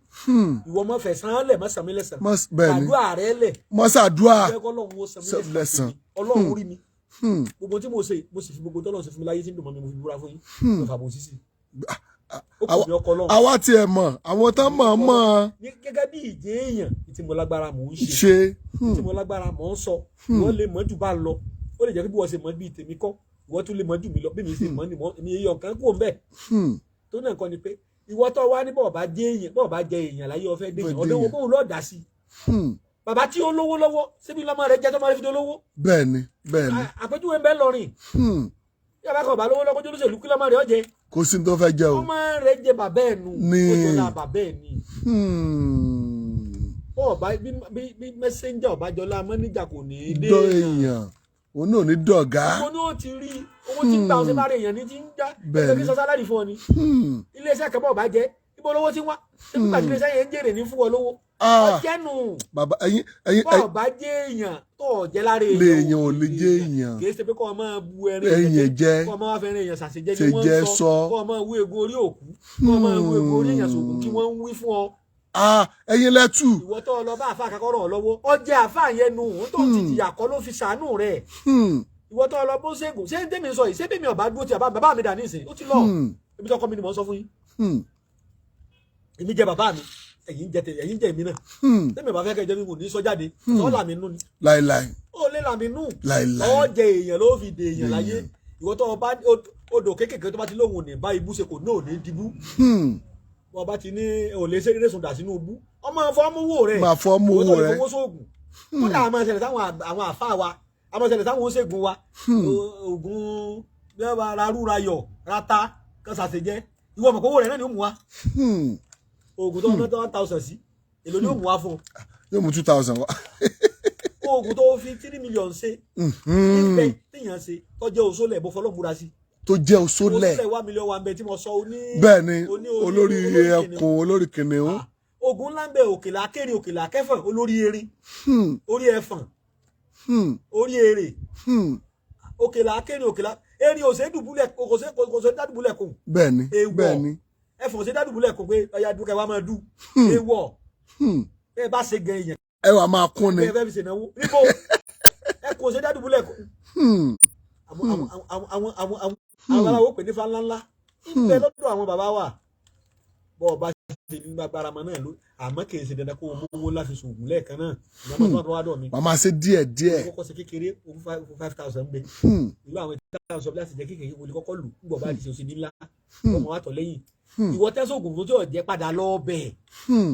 Ìwọ mọ̀ fẹ́ san án lẹ̀, mọ̀ san mí lẹ́san. Bẹ́ẹ̀ni. Àdúrà rẹ lẹ̀. Mọ́sàdúà. Jẹ́ kọ́lọ́run ó san mí San lẹ́san lẹ́san. tèmi. Ọlọ́run rí mi, gbogbo tí mo ṣe, mo sì fi gbogbo tọ́lọ́run ṣe fún mi láyé tí ń dùn mọ́ mi, mo fi búra fún yín mo fàbọ̀ sísì ó kù mí ọkọ Ọlọ́run. Àwa tiẹ̀ mọ̀ àwọn tán mọ̀ mọ̀. Ní gẹ́gẹ́ bí ìjẹ́ èèyàn tí mo lágbára mò ń ṣe, Ṣe. tí mo lágbára mò ń sọ. Ìwọ lè mọ̀ jù bá ń lọ, ó lè jẹ́ pé bí wọ́n ṣe mọ̀ bíi tèmi kọ́, ìwọ tún lè mọ̀ jù mí lọ. Bí mi ṣe mọ̀ ni mọ̀ èmi yọ nǹkan kúrò ńbẹ̀. Tó náà nǹkan ni pé ìwọ tó wá ní bọ́ọ̀ bá jẹ́ èèyàn, bọ́ọ̀ bá jẹ èèyàn láyé, ó fẹ́ dé èèyàn Fẹ́ ọdún wo déèyàn. bóun lọ́ọ̀ dá sí. Bàbá tí ó lówó lọ́wọ́ síbi lọ́mọ rẹ̀ jẹ́ tọ́mọ rẹ̀ fi dolówó. Bẹ́ẹ̀ni, bẹ́ẹ̀ni. Àpèjúwe ń bẹ lọ́rìn. Bí bàbá kan bá lówó lọ́wọ́ jólóṣèlú, kí lọ́mọ rẹ̀ ó jẹ? Kò sí ní tó fẹ́ jẹ o. Ọmọ rẹ̀ jẹ bàbá ẹ̀ nù. Ó jọ lá bàbá ẹ̀ ni. Bọ́ọ̀ bá bí mẹ́sẹ́ńjà ọ̀bájọ́lá mọ́níjà kò ní í dé. Dọ́ èèyàn òun náà ní dọ̀gá. Owó ni ó ti rí owó tí ń gbà ọsẹ bá rẹ èèyàn ní ti ń já. Bẹ́ẹ̀ni. Ẹgbẹ́ kí sọ sálárì fún ọ ni. Iléeṣẹ́ kan bọ̀ bá jẹ́ Ibo lówó ti wá? Ṣé nígbà tí iléeṣẹ́ yẹn ń jèrè ní fún ọ lówó? Ah, Ọjẹ́nu. Bàbá, ẹ̀yin ẹ̀yin Bọ́ọ̀ bá jẹ́ èèyàn tó ọ̀ jẹ́ lára lè èèyàn ò lè jẹ́ èèyàn. Kì í ṣe pé kọ́ ọ máa bu ẹrin ẹ̀yìn jẹ́ kọ́ ọ máa fẹ́ràn èèyàn ṣàṣejẹ́ ṣe ni wọ́n jẹ́ ń sọ, sọ. Kọ́ ọ máa wú egun orí òkú, kọ́ ọ máa wú egun orí èèyàn sògùn kí wọ́n ń wí fún ọ. Ah, ẹ̀yin lẹ́tù. Ìwọ tó lọ bá àfa kakọ́rọ̀ ọ lọ́wọ́, ọjẹ́ àfa yẹn nu òun tó ti jìyà kọ́ ló fi ṣàánú rẹ̀. Ìwọ tó lọ bó ṣègùn, ṣé ń tẹ́mi sọ yìí, ṣé bẹ́mi ọ̀bá dúró ti bàbá mi dà ní ìsìn, ó ti lọ. Ibi tó kọ́ mi ni mò ń sọ fún yín. Èmi jẹ bàbá mi, ẹ̀yin jẹ tèmi, ẹ̀yin jẹ èmi náà. Tẹ́mi ọ̀bá fẹ́ kẹ́ jẹ́ mi kò ní sọ jáde, sọ làmì nù ni. Láìláì. Ó lé làmì nù. Láìláì. Ọ jẹ èèyàn ló fi dè èèyàn láyé. Ìwọ tó ọba odò kéékèèké tó bá ti lóhùn ní bá ibú ṣe kò náà ní dibú. Wọn bá ti ní ò lè ṣe eré sùn dà sínú ibú, ọmọ fọ́ọ̀mù wò rẹ̀. Máa fọ́ mú Owó tó owó lè rẹ̀. fowó sóògùn, kódà àmọ́ ṣẹlẹ̀ sáwọn àwọn àfáà wa, àmọ́ ṣẹlẹ̀ sáwọn oṣègùn wa. Oògùn bí wọ́n bá ra rúra yọ̀ rata kan ṣàṣejẹ́, ìwọ mọ̀ pé owó rẹ̀ náà ni ó mú wa. Oògùn tó ná 1,000 sí, èlò ni ó mú wa fún un? Yóò mú 2,000 wá. Oògùn tó fi 3 million ṣe níbẹ̀ téèyàn ṣe tọ́jú oṣoolẹ̀ bó fọlọ́ múra sí. Tó jẹ́ oṣólẹ̀. Oṣoolẹ̀ 1 million wa ń bẹ tí mo sọ oní. Bẹ́ẹ̀ ni. Olórí kìnìún. Ẹkùn olórí kìnìún. Ah, oògùn ńlá ń bẹ, òkèlà akéré, òkèlà akẹfọ̀n, olórí erin, orí ẹfọ̀n, orí èrè. Òkèlà akéré, òkèlà erin òsè dùbúlẹ̀, kò ṣe dádùbúlẹ̀ kùn. Bẹ́ẹ̀ ni. Èèwọ̀. Bẹ́ẹ̀ ni. Ẹfọ̀n òsè dádùbúlẹ̀ kùn pé ọya dúkẹ́ wa máa dù, èèwọ̀. Bẹ́ẹ̀ bá ṣe gan èèyàn Ẹ wà máa kún ni. Bẹ́ẹ̀ fẹ́ fi ṣènáwó níbo ẹ kò ṣe dádùbúlẹ̀ kùn. Àwọn àwọn àwọn àwọn àwọn àwọn àwọn aláwo pè ní fa ńláńlá ń bẹ lọ́dọ̀ àwọn bàbá wa. Bọ́ ọba ṣe ní agbára mọ náà ló, àmọ́ kì í ṣe dandan kó o mówó láti ṣoògùn lẹ́ẹ̀kan náà. Ìyá mọ́tò wà dọ̀ mi. Wàá máa ṣe díẹ̀ díẹ̀. Kọ́kọ́ ṣe kékeré, o 5,000 bẹ. Ìlú àwọn ìta sọ láti jẹ́ kékeré wọlé kọ́kọ́ lù ń bọ̀ bá ti ṣe oṣù ní ńlá ọmọ wa tọ̀ lẹ́yìn. Ìwọ tẹ́sọ̀gùn tó tí ò jẹ́ padà lọ bẹ̀.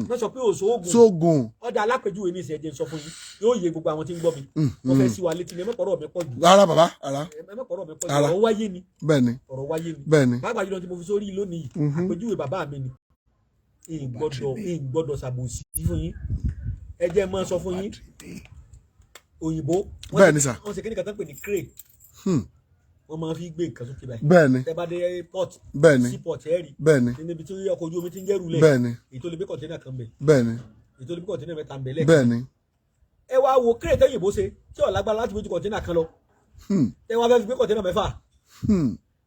Wọ́n sọ pé òṣoògùn Sóògùn. Ọ̀dà alápèjúwe ní ìṣẹ̀jẹ̀ sọ fún yín, yóò yé gbogbo àwọn tí ń gbọ́ mi. Wọ́n fẹ́ sí wa létí ni, ẹ mọ̀kọ́rọ̀ mi pọ̀ jù. Rárá bàbá, rárá. Ẹ mọ̀kọ́rọ̀ mi pọ̀ jù. Rárá. Ọ̀rọ̀ wáyé ni. Bẹ́ẹ̀ ni. Ọ̀rọ̀ wáyé ni. Bẹ́ẹ̀ ni. Pàápàá jùlọ tí mo fi sórí lónìí, àpèjúwe bàbá mi ni. Ìgbọ́dọ̀ ṣàbòsí fún yín. Ẹ jẹ́ mọ́ sọ fún yín, òyìnbó wọ́n Bẹ́ẹ̀ ni sà. Wọ́n ṣe kíní kan tán pè ní crane. Wọ́n máa fi gbé nǹkan sókè báyìí. Bẹ́ẹ̀ ni. Tẹ́ bá dé port, Bẹ́ẹ̀ ni. seaport, ẹ̀ rí Bẹ́ẹ̀ ni. níbi tí ọkọ̀ ojú omi ti ń jẹ́rù lẹ̀. Bẹ́ẹ̀ ni. Èyí tó lè gbé container kan bẹ̀, Bẹ́ẹ̀ ni. èyí tó lè gbé container mẹ́ta ń bẹ̀ lẹ́ẹ̀kan. Bẹ́ẹ̀ ni. Ẹ wá wo crane tẹ́yìnbó ṣe tí ò lágbára láti gbé ju container kan lọ. Tẹ́ wá fẹ́ fi gbé container mẹ́fà.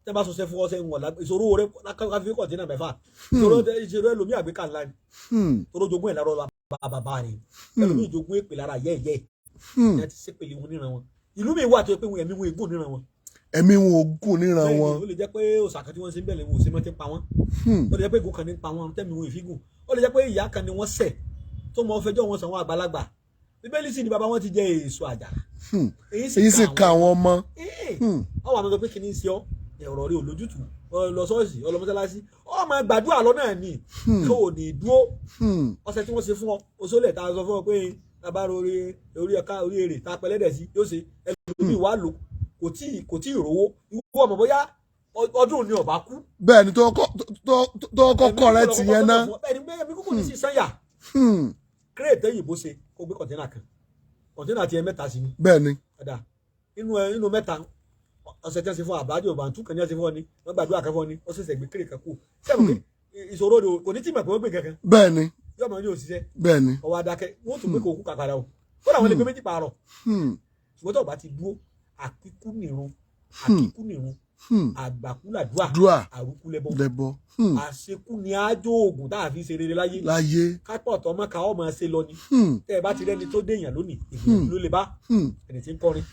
Tẹ́ bá sọsẹ́ fún ọsẹ wọn ìṣòro rẹ ká fi gbé container mẹ́fà. Ìṣòro ẹlòmíì àgbékà ńlá ni. Tóró jogún ẹ̀ lára bàbá rẹ̀, ẹlòmíì jogún èpè lára yẹ́ẹ̀yẹ́ ẹ̀ ti sépèlé wọn níran wọn. Ìlú mi wà tó yẹ pé ẹ̀mí wọn ègún níran wọn. Ẹ̀mí wọn ogún níran Bẹ́ẹ̀ni, wọn. ó lè jẹ́ pé òòṣà kan tí wọ́n ṣe ń bẹ̀rẹ̀ wọn ò ṣe mọ́ ti pa wọ́n. Ó lè jẹ́ pé ègún kan ní pa wọ́n tẹ́mi wọn ìfígùn. Ó lè jẹ́ pé ìyá kan ni wọ́n ṣẹ̀ tó mọ fẹjọ́ wọn sàn wọn àgbàlagbà. Bíbélì sì ni bàbá wọn ti jẹ èso àjàrà. Èyí sì ka àwọn ọmọ. Ọwọ́ àwọn ọmọ pé kí ni ń ṣe ọ́, ọ̀rọ̀ rẹ ò lójútùú, ọ lọ ṣọ́ọ̀ṣì, ọ lọ mọ́sálásí, ọ máa gbàdúrà lọ náà ni kó o ní dúró. Ọṣẹ tí wọ́n ṣe fún ọ, oṣoolẹ̀ tá a sọ fún ọ pé bàbá orí orí ọ̀ká orí èrè tá a pẹlẹ́dẹ̀ sí yóò ṣe, ẹlòmíì wà lò kò tí ì rówó. Ìwọ ọmọ bóyá ọdún ni ọba kú. Bẹ́ẹ̀ ni, tó kọ́kọ́ rẹ ti yẹn ná. Bẹ́ẹ̀ ni, bẹ́ẹ̀ mi kúkú ní sí sanya. Crane tẹ́yìnbó ṣe kó gbé container kan, container tiẹ̀ mẹ́ta sí ni. Bẹ́ẹ̀ ni. Ọ̀dà inú mẹ́ta, ọ̀sẹ̀ tí wọ́n ṣe fún àbájọ bàǹtú kan ní wọ́n ṣe fún ọ ni wọ́n gbàdúrà kan fún ọ ni, ó ṣẹ̀ṣẹ̀ gbé crane kan kú. Sẹ́wọ̀n pé ìṣòro rẹ̀ kò ní tí mọ̀ pé wọ́n gbé kankan. Bẹ́ẹ̀ ni. Yóò mọ̀ ní òṣìṣẹ́. Bẹ́ẹ̀ ni. Ọwọ́ adákẹ́, wọ́n tún gbé kó kú kàkàrà o, kódà wọ́n lè gbé méjì pààrọ̀. Ṣùgbọ́n tó o bá ti dúró, àkíkú nìrun, àkíkú nìrun, àgbàkú làdúà, dùà, àrùkú lẹ́bọ, lẹ́bọ. Àṣekú ni ájò oògùn tá a fi ṣe rere láyé. Láyé. Kápọ̀ tọ́ mọ́ ká ọ́ máa ṣe lọ ni. Tẹ́ ẹ bá ti rẹ́ni tó déèyàn lónìí, ìgbìyànjú ló lè bá. Ẹni tí ń kọrin,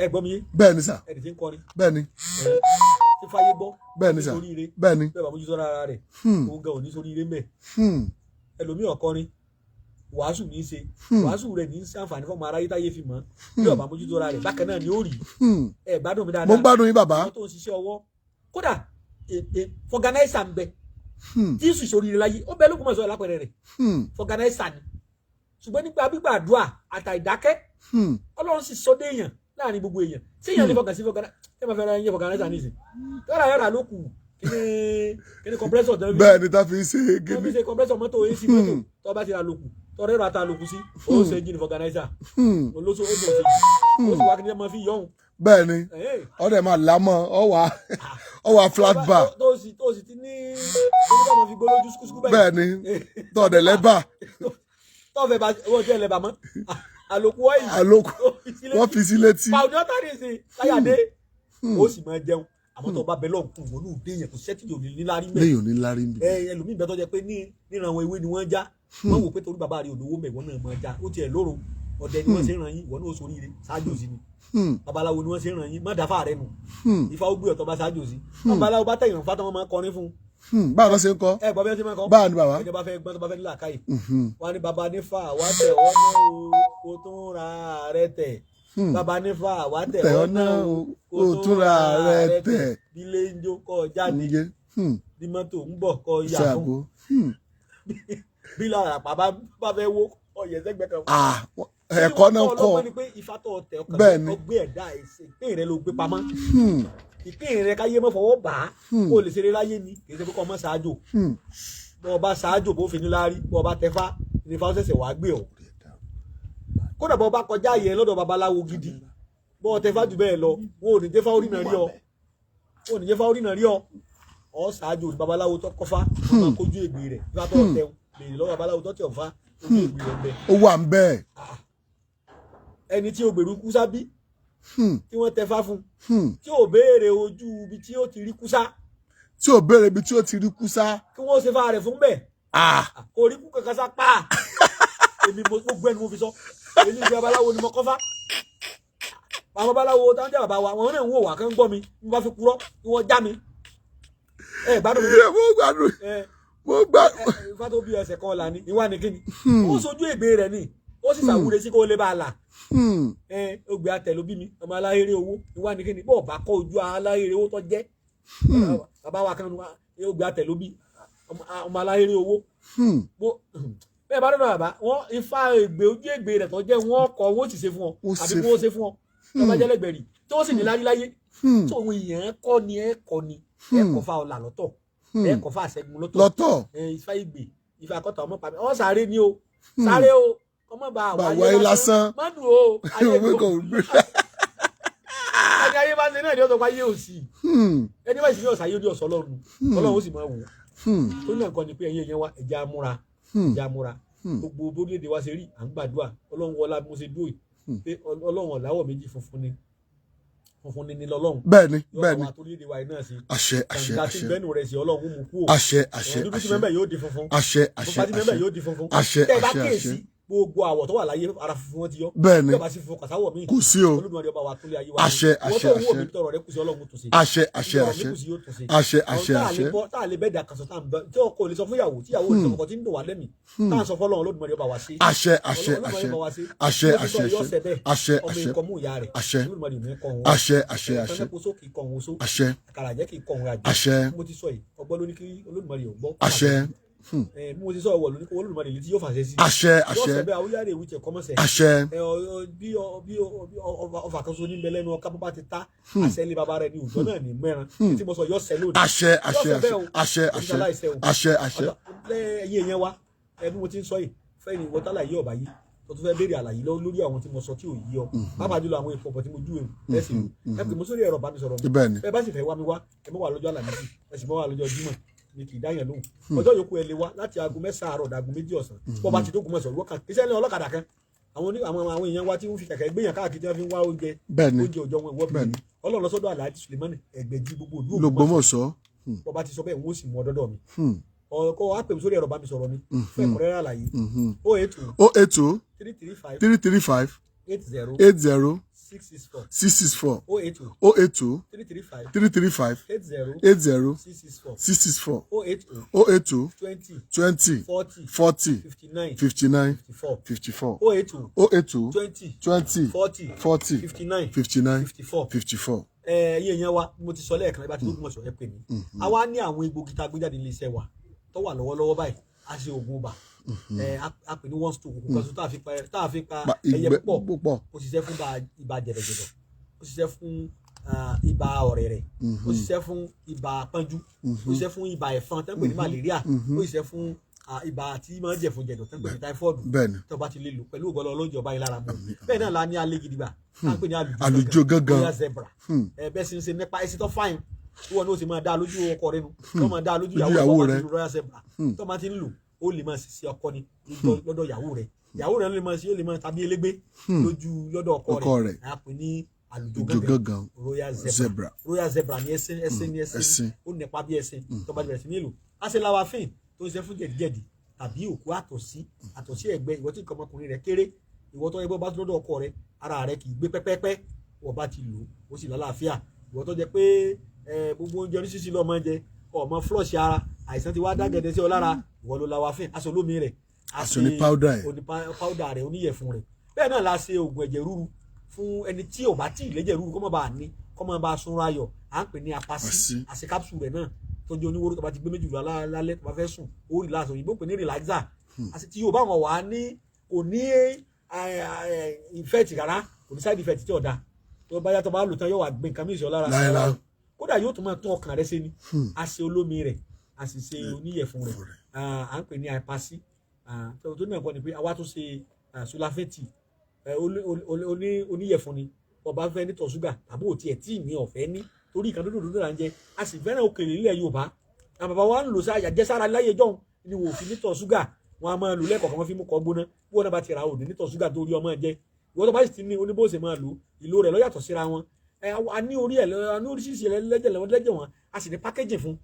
ẹ gbọ́ mi yé? Bẹ́ẹ̀ ni sà. Ẹni tí ń kọrin, Bẹ́ẹ̀ ni. tí fáyé gbọ́, Bẹ́ẹ̀ ni sà. sóríire. Bẹ́ẹ̀ ni. Bẹ́ẹ̀ bá mójútó ara rẹ̀, òun gan ò ní sóríire mẹ́. Ẹlòmíì ọ̀kọrin, wàásù ní í ṣe, wàásù rẹ̀ ní í ṣe àǹfààní fọmọ aráyé táyé fi mọ́. Bí ọba mójútó ara rẹ̀, bákan náà ni ó rí. Ẹ gbádùn mi dáadáa? Mo ń gbádùn yín, bàbá. Àwọn tó ń ṣiṣẹ́ ọwọ́, kódà vulcanizer ń bẹ tí sùn sóríire láyé, ó bẹ lókun mọ̀ sọ lápẹ̀rẹ̀ rẹ̀. Vulcanizer ni, ṣùgbọ́n nípa gbígbàdúrà àtàìdákẹ́, Ọlọ́run sì sọ dé èèyàn láàrin gbogbo èèyàn tí èèyàn lè fọkàn sí vulcanizer. Ẹ máa fẹ́ ra ẹyẹ vulcanizer nísìn tọ́lá yọ̀rà ló kù kíní compressor tó ń fi Bẹ́ẹ̀ ni, tá fi ṣe tó fi gíní. ṣe compressor mọ́tò, AC mọ́tò, tó bá ti ra lókù tọ́rẹ́ ra ta lókù sí, ó ṣe engine vulcanizer. Olóṣó ó ṣe ó sì wá kíní máa fi yọ̀hún. Bẹ́ẹ̀ ni, ọ̀dẹ̀ máa lámọ̀, ọ wà flat bar. Tó sì ti ní kíní tó máa fi gbólójú ṣùkúṣùkú báyìí. Bẹ́ẹ̀ ni, tọ̀dẹ̀ lẹ́bà. Tọ́fẹ̀ bá wọ́n ti ẹ̀ lẹ́bà mọ́ àlòkù ọ́ìlì. Àlòkù wọ́n fi sí létí. Pàwọ́dì ọ̀tá ní ìsìn láyàdé, ó sì máa jẹun. Àmọ́ tó bá bẹ lọ́hùn kù wọ́n ní òde yẹn, kò sẹ́tì yòó ní lárí mẹ́. Léyìn ò ní lárí ń bì. Ẹ ẹlòmíì bẹ́ẹ̀ tó jẹ́ pé ní níran àwọn ewé ni wọ́n já, wọ́n wò pé torí bàbá rẹ̀ olówó mẹ́, ìwọ náà máa já. Ó tiẹ̀ lóró ọdẹ ni wọ́n ṣe ń ràn yín, ìwọ náà ó soríire ṣáájú sí ni. Babaláwo ni wọ́n ṣe ń ràn yín, má dáfà rẹ nù. Ifá ó gbé ọ̀tọ̀ bá ṣáájú sí. Babaláwo bá tẹ̀yàn fá tán, wọ́n máa kọrin fún un. Báwo ló ṣe ń kọ́? Ẹ gbọ́ bí wọ́n ṣe máa kọ́. Báwo ni bàbá? Ẹni bá fẹ́ gbọ́n, tó bá fẹ́ nílà káyì, wọ́n ní baba nífà wá tẹ̀ ọ́ náà o, kó tún ra rẹ tẹ̀. Baba nífà wá tẹ̀ tẹ̀ ọ́ ọ́ náà náà o, o, kó tún ra rẹ tẹ̀. Bílé ń jó kọ́ jáde, Níye. bí mọ́tò ń bọ̀ kọ́ yà fún, Ṣàgó. bí làràpá bá fẹ́ wó ọ̀yẹ̀ sẹ́gbẹ̀ẹ́ kan. Ah, ẹ̀kọ́ náà kọ́. Ọlọ́gbọ́n ni pé ifá tó tẹ ọkàn Bẹ́ẹ̀ ni. ọgbẹ́ ẹ̀dá ẹ̀sìn ìpín rẹ ló gbé pamọ́, ìpín rẹ káyé mọ́ fọwọ́ bà á kó o lè ṣeré láyé ni. Kì í ṣe pé kọ́ ọmọ ṣáájò. Bọ́ ọba ṣáájò, bó fi ní láárí, bọ́ ọba tẹfá ní fa ṣẹ̀ṣẹ̀ wàá gbé ọ. Kódà bọ́ ọba kọjá yẹ lọ́dọ̀ babaláwo gidi, bọ́ ọ tẹfá jù bẹ́ẹ̀ lọ, wọn ò ní jẹ́ fáwọn orínà rí ọ, wọn ò ní jẹ́ fáwọn orínà rí ọ. Ọ ṣáájò ní babaláwo tó kọ́fá, wọn máa kójú ègbè rẹ̀. Ifá tó tẹ bèrè lọ́wọ́ babaláwo tó tẹ̀ ọ̀fá, ojú ègbè rẹ̀ bẹ́ẹ̀. Ó wà ń bẹ́ẹ̀. Ẹni tí ògbèrú kúsá bí, tí wọ́n tẹfá fún, tí ò béèrè ojú ibi tí ó ti rí kúsá, tí ò béèrè ibi tí ó ti rí kúsá, kí wọ́n ṣe fa rẹ̀ fún bẹ́ẹ̀, Ah, kò rí kú kankan sá pa. Èmi mo gbogbo ẹnu mo fi sọ, èmi ìgbà babaláwo ni mo kọ́ fá. Àwọn babaláwo táwọn jẹ́ bàbá wa, wọn náà ń wò wá kán gbọ́ mi, mo bá fi purọ́ kí wọ́n já mi. Ẹ gbádùn mi. Mo gbádùn. Ẹ Mo gbádùn. ẹ ifá tó bí ẹsẹ̀ kan là ní ìwà ní kíni, ó sojú ègbè rẹ̀ ni, ó sì ṣàwúre sí kó lè bá a là. Ẹ ògbé atẹ ló bí mi, ọmọ aláhéré owó, ìwà ní kíni. Bọ́ọ̀ bá kọ́ ojú aláhéré owó tó jẹ́ bàbá wa kan nu, ògbé atẹ ló bí ọmọ aláhéré owó. Bó bẹ́ẹ̀ bá dọ̀dọ̀ bàbá wọn, ifá ègbè ojú ègbè rẹ̀ tó jẹ́, wọ́n kọ́, wọ́n sì ṣe fún ọ, Ó àbí ṣe kí wọ́n ṣe fún ọ tó bá jẹ́ lẹ́gbẹ̀rì tó sì ní láyé. Tó òun èèyàn kọ́ ni, ẹ kọ́ ni, ẹ kọ́ fa ọ̀là lọ́tọ̀, ẹ kọ́ fa àṣẹgun lọ́tọ̀. Lọ́tọ̀. Ẹ ifá ìgbè, ifá akọ́tà ọmọ pàmì ọ sáré ni o, sáré o, ọmọ bá Bá wáyé lásán. Má dùn o, ayé Òwe kò kò gbé. Ẹni ayé bá ń ṣe náà ni ó sọ pé ayé ò sí. Ẹni bá sì ní ọ̀sán ayé ní ọ̀sán ọlọ́run, ọlọ́run ó sì máa wò ó. Tó ní nǹkan ni pé ẹ̀yin èèyàn wa, ẹ̀jẹ̀ amúra, ẹ̀jẹ̀ amúra. Gbogbo bórílẹ̀-èdè wa ṣe rí, à ń gbàdúrà. Ọlọ́run wọlá bí mo ṣe dúró yìí pé ọlọ́run ọ̀làwọ̀ méjì, funfun ni, funfun ni ní lọ́lọ́run. Bẹ́ẹ̀ ni. Yóò Bẹ́ẹ̀ bá ni. wa torílẹ̀-èdè wa yìí náà sí. Àṣẹ, àṣẹ. Kàǹgá tí Àṣẹ. bẹ́nu rẹ̀ sí, ọlọ́run mú kú o. Àṣẹ, àṣẹ. Dúdú tí Àṣẹ. mẹ́mẹ́ yóò di funfun, Àṣẹ, àṣẹ. pupa tí mẹ́mẹ́ Àṣẹ. yóò di funfun. Àṣẹ. Tẹ́ ẹ bá Àṣẹ, àṣẹ. kíyèsí, gbogbo àwọ̀ tó wà láyé, ara funfun wọn ti yọ. Bẹ́ẹ̀ ni. Bí ọba sí funfun, kàsáwọ̀ míì. Kò sí o. Olódùmarè ọba wa túnlé ayé wa. Àṣẹ, Ìwọ àṣẹ, tó ń wò àṣẹ. mí, tọrọ rẹ kù sí, ọlọ́run tó ṣe. Àṣẹ, àṣẹ. Ọ̀rọ̀ mi Àṣẹ. kù sí, yóò tún ṣe. Àṣẹ, àṣẹ. Àwọn Àṣẹ. tá a lè bẹ́ẹ̀ dà kan sọ, tá à ń bẹ tí ọkọ ò lè sọ fún ìyàwó, tí ìyàwó ò lè sọ fọkọ, tí ń dùn wá lẹ́mìí, tá à ń sọ fọlọ́run, Olódùmarè ọba wa ṣe. Àṣẹ, àṣẹ. Olódùmarè Àṣẹ. ọba wa ṣe. Àṣẹ. Mo ti sọ Àṣẹ. yọ ọsẹ bẹ́ẹ̀. Àṣẹ. Ọmọ Àṣẹ. ikọ̀ mú ìyá rẹ̀. Àṣẹ. Olódùmarè ò ní kọ́ òun. Àṣẹ, àṣẹ, àṣẹ. Ẹ̀fọn kó sókè kọ́ òun só. Àṣẹ. Àkàrà jẹ́ kí kọ́ òun àjẹ́. Àṣẹ. Bí mo ti sọ yìí, ọgbọ́n ló ní kí Olódùmarè ò gbọ́. Àṣẹ. Bí mo ti sọ ọwọ́ ló ní kí Olódùmarè létí, yóò fàṣẹ sí. Àṣẹ. Yóò Àṣẹ. sẹ bẹ́ẹ̀, àwíyáre ìwé tiẹ̀ kọ́mọ́sẹ̀. Àṣẹ. Ẹ ọ ọ bí ọ bí ọ bí ọfà kan so ní bẹ lẹ́nu ọká, bó bá ti ta àṣẹ ilé baba rẹ ní òjò náà ní mẹ́ran tí mo sọ, yọ sẹ lónìí. Àṣẹ, àṣẹ. Yọ sẹ bẹ́ẹ̀ o. Àṣẹ, àṣẹ. Oníṣẹ́ aláìṣẹ̀ o. Àṣẹ, àṣẹ. Ẹ̀yin èèyàn wa, ẹ bí mo ti ń sọ yìí, fẹ́ni ìwọ tálà yìí ọ̀bà yìí tó tún fẹ́ béèrè àlàyé lórí àwọn tí mo sọ tí ò yí ọ, pàápàá jùlọ àwọn ìfọ̀pọ̀ tí mo júwe, ẹ sì ẹ pè mí sórí ẹ̀rọ ìbánisọ̀rọ̀ mi. Bẹ́ẹ̀ ni. Bẹ́ẹ̀ bá sì fẹ́ wá mi wá, ẹ mọ́ wà lọ́jọ́ àlàmísì, ẹ sì mọ́ wà lọ́jọ́ jímọ̀ ni kì í dáyàn lóhùn. Ọjọ́ yòókù ẹ lè wá láti aago 9 àárọ̀ dàgún 2 ọ̀sán. Bọ́ bá ti dógún mọ̀sán wọ́n iṣẹ́ ní ọlọ́kadà kan, àwọn oní àwọn èèyàn wa tí wọ́n fi kẹ̀kẹ́ gbéyàn káàkiri, tí wọ́n fi ń wá oúnjẹ, Bẹ́ẹ̀ ni. oúnjẹ òjò wọn, ìwọ́ Bẹ́ẹ̀ bí ni. ọlọ́run lọ sọ́dọ̀ Alhaji Sulemani Ẹgbẹ̀jì gbogbo ìlú Lògbómọ̀ṣọ́. Bọ́ bá ti sọ bẹ́ẹ̀, wọ́n ó sì mú ọ dọ́dọ̀ mi. Ọkọ wa pè mí sórí ẹ̀rọ ìbánisọ̀rọ̀ mi fún ẹ̀kúnrẹ́rẹ́ àlàyé: 082 082 335 335 80 80 664. 664. 082 082 335 335 80 80 664. 664. 080 082 20 20 40 40 59 59 54. 54. 080 082 20 20 40 40 59 59 54. 54. Ẹ̀yin èèyàn wa, mo ti sọ lẹ́ẹ̀kan, ẹ bá ti lóògùn ọ̀sán, ẹ pè mí. A wá ní àwọn egbògi tá a gbé jáde nílé iṣẹ́ wa tó wà lọ́wọ́lọ́wọ́ báyìí. A ṣe oògùn ibà, a pè ní one stone, ògùn kan ṣoṣo tá a fi pa ẹyẹ ìgbẹ́ púpọ̀. Púpọ̀. Ó ṣiṣẹ́ fún ibà jẹ̀dọ̀jẹ̀dọ̀, ó ṣiṣẹ́ fún ibà ọ̀rẹ̀rẹ̀, ó ṣiṣẹ́ fún ibà pọ́njú, ó ṣiṣẹ́ fún ibà ẹ̀fọn tẹ́ ń pè ní malaria, ó ṣiṣẹ́ fún ibà tí máa ń jẹ̀fun jẹ̀dọ̀ tẹ́ ń pè ní typhoid. Bẹ́ẹ̀ ni. Tó bá ti lè lò pẹ̀lú ògbọ́lọ́ ọlọ́jọ́ báyìí lára mu. Bẹ́ẹ̀ náà la ní alẹ́ gidigba tá ń pè ní Àlùjọ gángan. Bóyá zebra, ẹ bẹ́ẹ̀ sì ń ṣe nípa ẹsẹ̀ tó fáyín. Ìwọ ní o sì máa dá lójú ọkọ rẹ nu, tó máa dá lójú lójú ìyàwó rẹ. ìyàwó Tó máa rẹ. ti lo Royal Zebra, tó máa ti ń lò, ó lè máa ṣiṣẹ́ ọkọ ni lọ́dọ̀ ìyàwó rẹ. Ìyàwó rẹ ló lè máa ṣe, ó lè máa tàbí elégbé lójú lọ́dọ̀ ọkọ ọkọ rẹ. Rẹ̀. A pè ní àlùjọ ìjò gángan. Gángan. Royal Zebra. Zebra. Royal Zebra ní ẹṣin, ẹṣin ní ẹṣin. Ẹṣin. Ó nípa bí ẹṣin tó bá ti bẹ̀rẹ̀ sí nílò. A ṣe lawafin tó ń ṣe fún jẹ̀díjẹ̀dí tàbí òkú àtọ̀sí, àtọ̀sí ẹ̀gbẹ́. Ìwọ tí nǹkan ọmọkùnrin rẹ kéré, ìwọ tó yẹ bó bá tó lọ́dọ̀ ọkọ rẹ, ara rẹ kì í gbé pẹ́pẹ́pẹ́, wọ́n bá ti lò ó sì lálàáfíà. Ìwọ tó jẹ pé gbogbo oúnjẹ oríṣiríṣi lọ́ọ́ máa ń jẹ, ọmọ flush ara, àìsàn ti wá dágẹ̀dẹ̀ sí ọ lára, ìwọ ló lawafin. Aṣọ olómi rẹ̀. Aṣọ ní powder ẹ̀. Oní powder rẹ̀, oníyẹ̀fun rẹ̀. Bẹ́ẹ̀ náà la ṣe oògùn ẹ̀jẹ̀ ríru fún ẹni tí ò bá tí ì lẹ́jẹ̀ ríru, kó má bàa ní, kó má bàa sunra ayọ̀. À ń pè ní apasi. Apasi. Àṣẹ capsule rẹ̀ náà tó jẹ́ oníwóró, tó bá ti gbé méjì lọ lálẹ́ tó bá fẹ́ sùn, ó relax. Òyìnbó pè ní relaxer. Àti tí yóò bá wọn wà á ní, kò ní effect rárá, kò ní side effect tí ò da. Tó bá yàtọ̀ bá lò tán, yóò wà gbé nǹkan mìíràn sí ọ lára. Láéláé. Kódà yóò tún máa tún ọkàn rẹ ṣe ni. A ṣe olómi rẹ̀, a sì ṣe oníyẹ̀fun rẹ̀. À ń pè ní àìpasí. Tó náà kọ́ ni pé àwa tún ṣe sulafẹ́tì oníyẹ̀fun ni. Ọba fẹ́ nítọ̀ ṣúgà tàbí òtí ẹ̀ tí ì ní ọ̀fẹ́ ní torí ìkan dúdú dúdú là ń jẹ, a sì fẹ́ràn òkèlè nílẹ̀ Yorùbá. Àwọn bàbá wa ń lò sáyà jẹ́sára láyé jọ́hún ni wò fi nítọ̀ ṣúgà. Wọn a máa lò lẹ́ẹ̀kọ̀ọ̀kan, wọn fi mú kọ́ gbóná. Bí wọn náà bá ti ra òní nítọ̀ ṣúgà tó rí ọmọ jẹ, ìwọ tó bá sì ti ní oníbòsè máa lò, ìlò rẹ̀ ló yàtọ̀ síra wọn. Ẹ a ní orí ẹ, a ní oríṣiríṣi lẹ́jẹ̀ lẹ́jẹ̀ wọn, a sì ní package fún.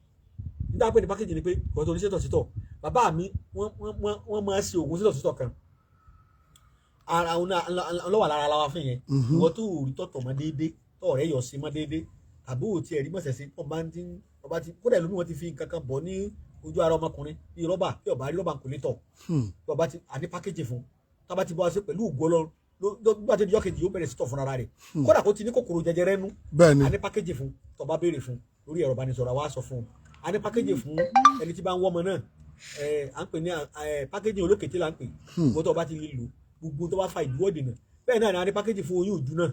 Nígbà pé ní package ni pé ìwọ tó ní sétọ̀ sítọ̀, bàbá mi wọ́n máa ń ṣe oògùn sétọ̀ sítọ̀ kan, ara òun náà lọ́wọ́ lára la wa fún yẹn. Ìwọ tó rí tọ̀tọ̀ mọ́ déédé, tọ̀ rẹ̀ yọ̀ sí mọ́ déédé, tàbí ò tiẹ̀ rí mọ̀sẹ̀ sí ọba tí ọba tí kódà ìlú mi wọ́n ti fi nǹkan kan bọ̀ ní ojú ara ọmọkùnrin bíi rọ́bà, bí ọba rí rọ́bà kò lè tọ̀. Bí ọba ti àní package fún, tába ti bọ́ ṣe pẹ̀lú ògo Ọlọ́run, nígbà tí ìjọ kejì yóò bẹ̀rẹ̀ sí tọ̀ fúnra rẹ̀, kódà kó ti ní kòkòrò jẹjẹrẹ nú. Àní package fún, tó bá béèrè fún lórí ẹ̀rọ ìbánisọ̀rọ̀, àwa sọ fún un. Àní package fún ẹni tí bá ń wọ́ ọmọ náà. À ń pè ní package olókèté là ń pè. Gbogbo tó bá ti lè lò, gbogbo tó bá fa ìdíwọ́ dènà. Bẹ́ẹ̀ náà ni àní package fún oyún ìjú náà.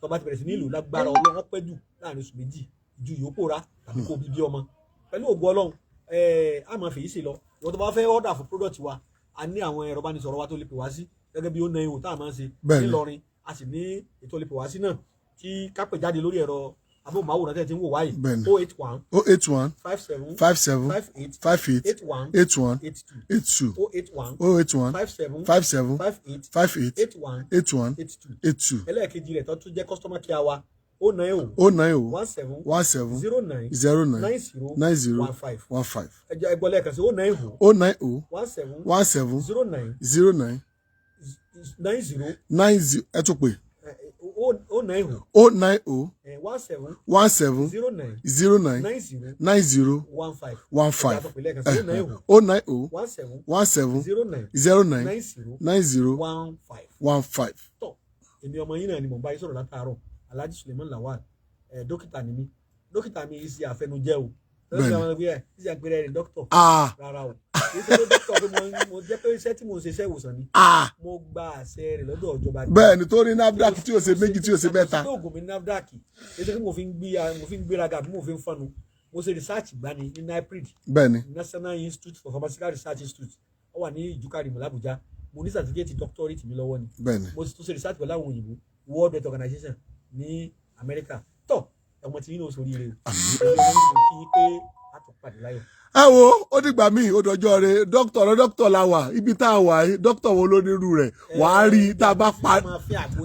Tó bá ti bẹ̀rẹ̀ sí ní lò, lágbára Ọlọ́run, pẹ́ jù láàrin oṣù 2, ìjú yòókù rà tàbí kó bí bí ọmọ pẹ̀lú ògo Ọlọ́run. A máa fèyí sí lọ. Ìwọ tó bá fẹ́ order fún product wa, a ní àwọn ẹ̀rọ ìbánisọ̀rọ̀ wa tó lè pè wá sí gẹ́gẹ́ bí ó na ihò tá a máa ń ṣe nílọrin. A sì ní ètò lè pè wá sí náà tí kápẹ̀ jáde lórí ẹ̀rọ amóhùnmáwòrán tẹ̀ tí ń wò wáyé: 081 081 57 57 58 58 81 81 82. 82. 081 081 57 57 58 58 81 81 82. 82. Ẹlẹ́ẹ̀kejì rẹ̀ tó tún jẹ́ customer care wa, 090 090 17 17 09 09 90 90 15. 15. Ẹjọ́ ẹgbọ́n lẹ́ẹ̀kan sí: 090 090 17 17 09 09 90. 90, ẹ tún pè. 090 090 17 17 09 09 90 90 15. 15. Ẹjọ́ àtọ̀pẹ̀ lẹ́ẹ̀kan sí: 090 090 17 17 09 09 90 90 15. 15. Tọ èmi ọmọ yín náà ni mò ń bá yín sọ̀rọ̀ látàárọ̀, Alhaji Suleiman Lawal. Dókítà ni mí. Dókítà mi yìí ṣe àfẹnujẹ o. Dókítà wọn bí ẹ ṣe àpẹẹrẹ rẹ dókítà. Ah. Rárá o, kì í ṣe pé dókítà pé mo jẹ́ pé iṣẹ́ tí mo ń ṣe, iṣẹ́ ìwòsàn ni. Ah. Mo gba àṣẹ rẹ̀ lọ́dọ̀ ìjọba. Bẹ́ẹ̀ni, tó ní NAFDAC tí o ṣe méjì, tí o ṣe mẹ́ta. Yàtọ̀ sí oògùn mi ní NAFDAC, kì í ṣe pé mo fi ń gbéraga àbí mo fi ń fọnu. Mo ṣe research gbani ní NIPRD, National Institute for Pharmaceutical Research Institute, ó wà ní Ìjùkárìmọ̀ l'Àbújá. Mo ní certificate doctorate mi lọ́wọ́ ni. Mo sì tún ṣe research pẹ̀lú àwọn òyìnbó, World Health Organization ní Amẹ́ríkà. Tọ́ ọmọ tí yín náà sórí rẹ o, èmi ọmọ yín kí yín pé a tún pàdé láyọ̀. Ẹ wo, ó dìgbà míì, ó dọjọ́ rẹ. Dókítà ọ̀rọ̀ dókítà la wà, ibi tá a wà yìí, dókítà wo ló nírú rẹ̀ wàá rí i tá a bá pa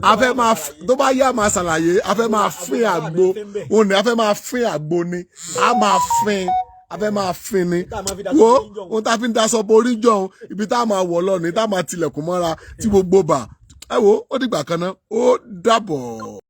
a fẹ́ máa tó bá yá máa ṣàlàyé. A fẹ́ máa fín àgbo òun ni, a fẹ́ máa fín àgbo ni, a máa fín, a fẹ́ máa fín ni. Tá a máa fi daṣọ wo borí jọ̀hún. Ohun tá a fi ń daṣọ borí jọ̀hún, ibi tá a máa wọ̀ lọ ni tá a máa tilẹ̀kùn mọ́ra tí gbogbo bà. Ẹ wo, ó dìgbà kan náà, ó dàbọ̀.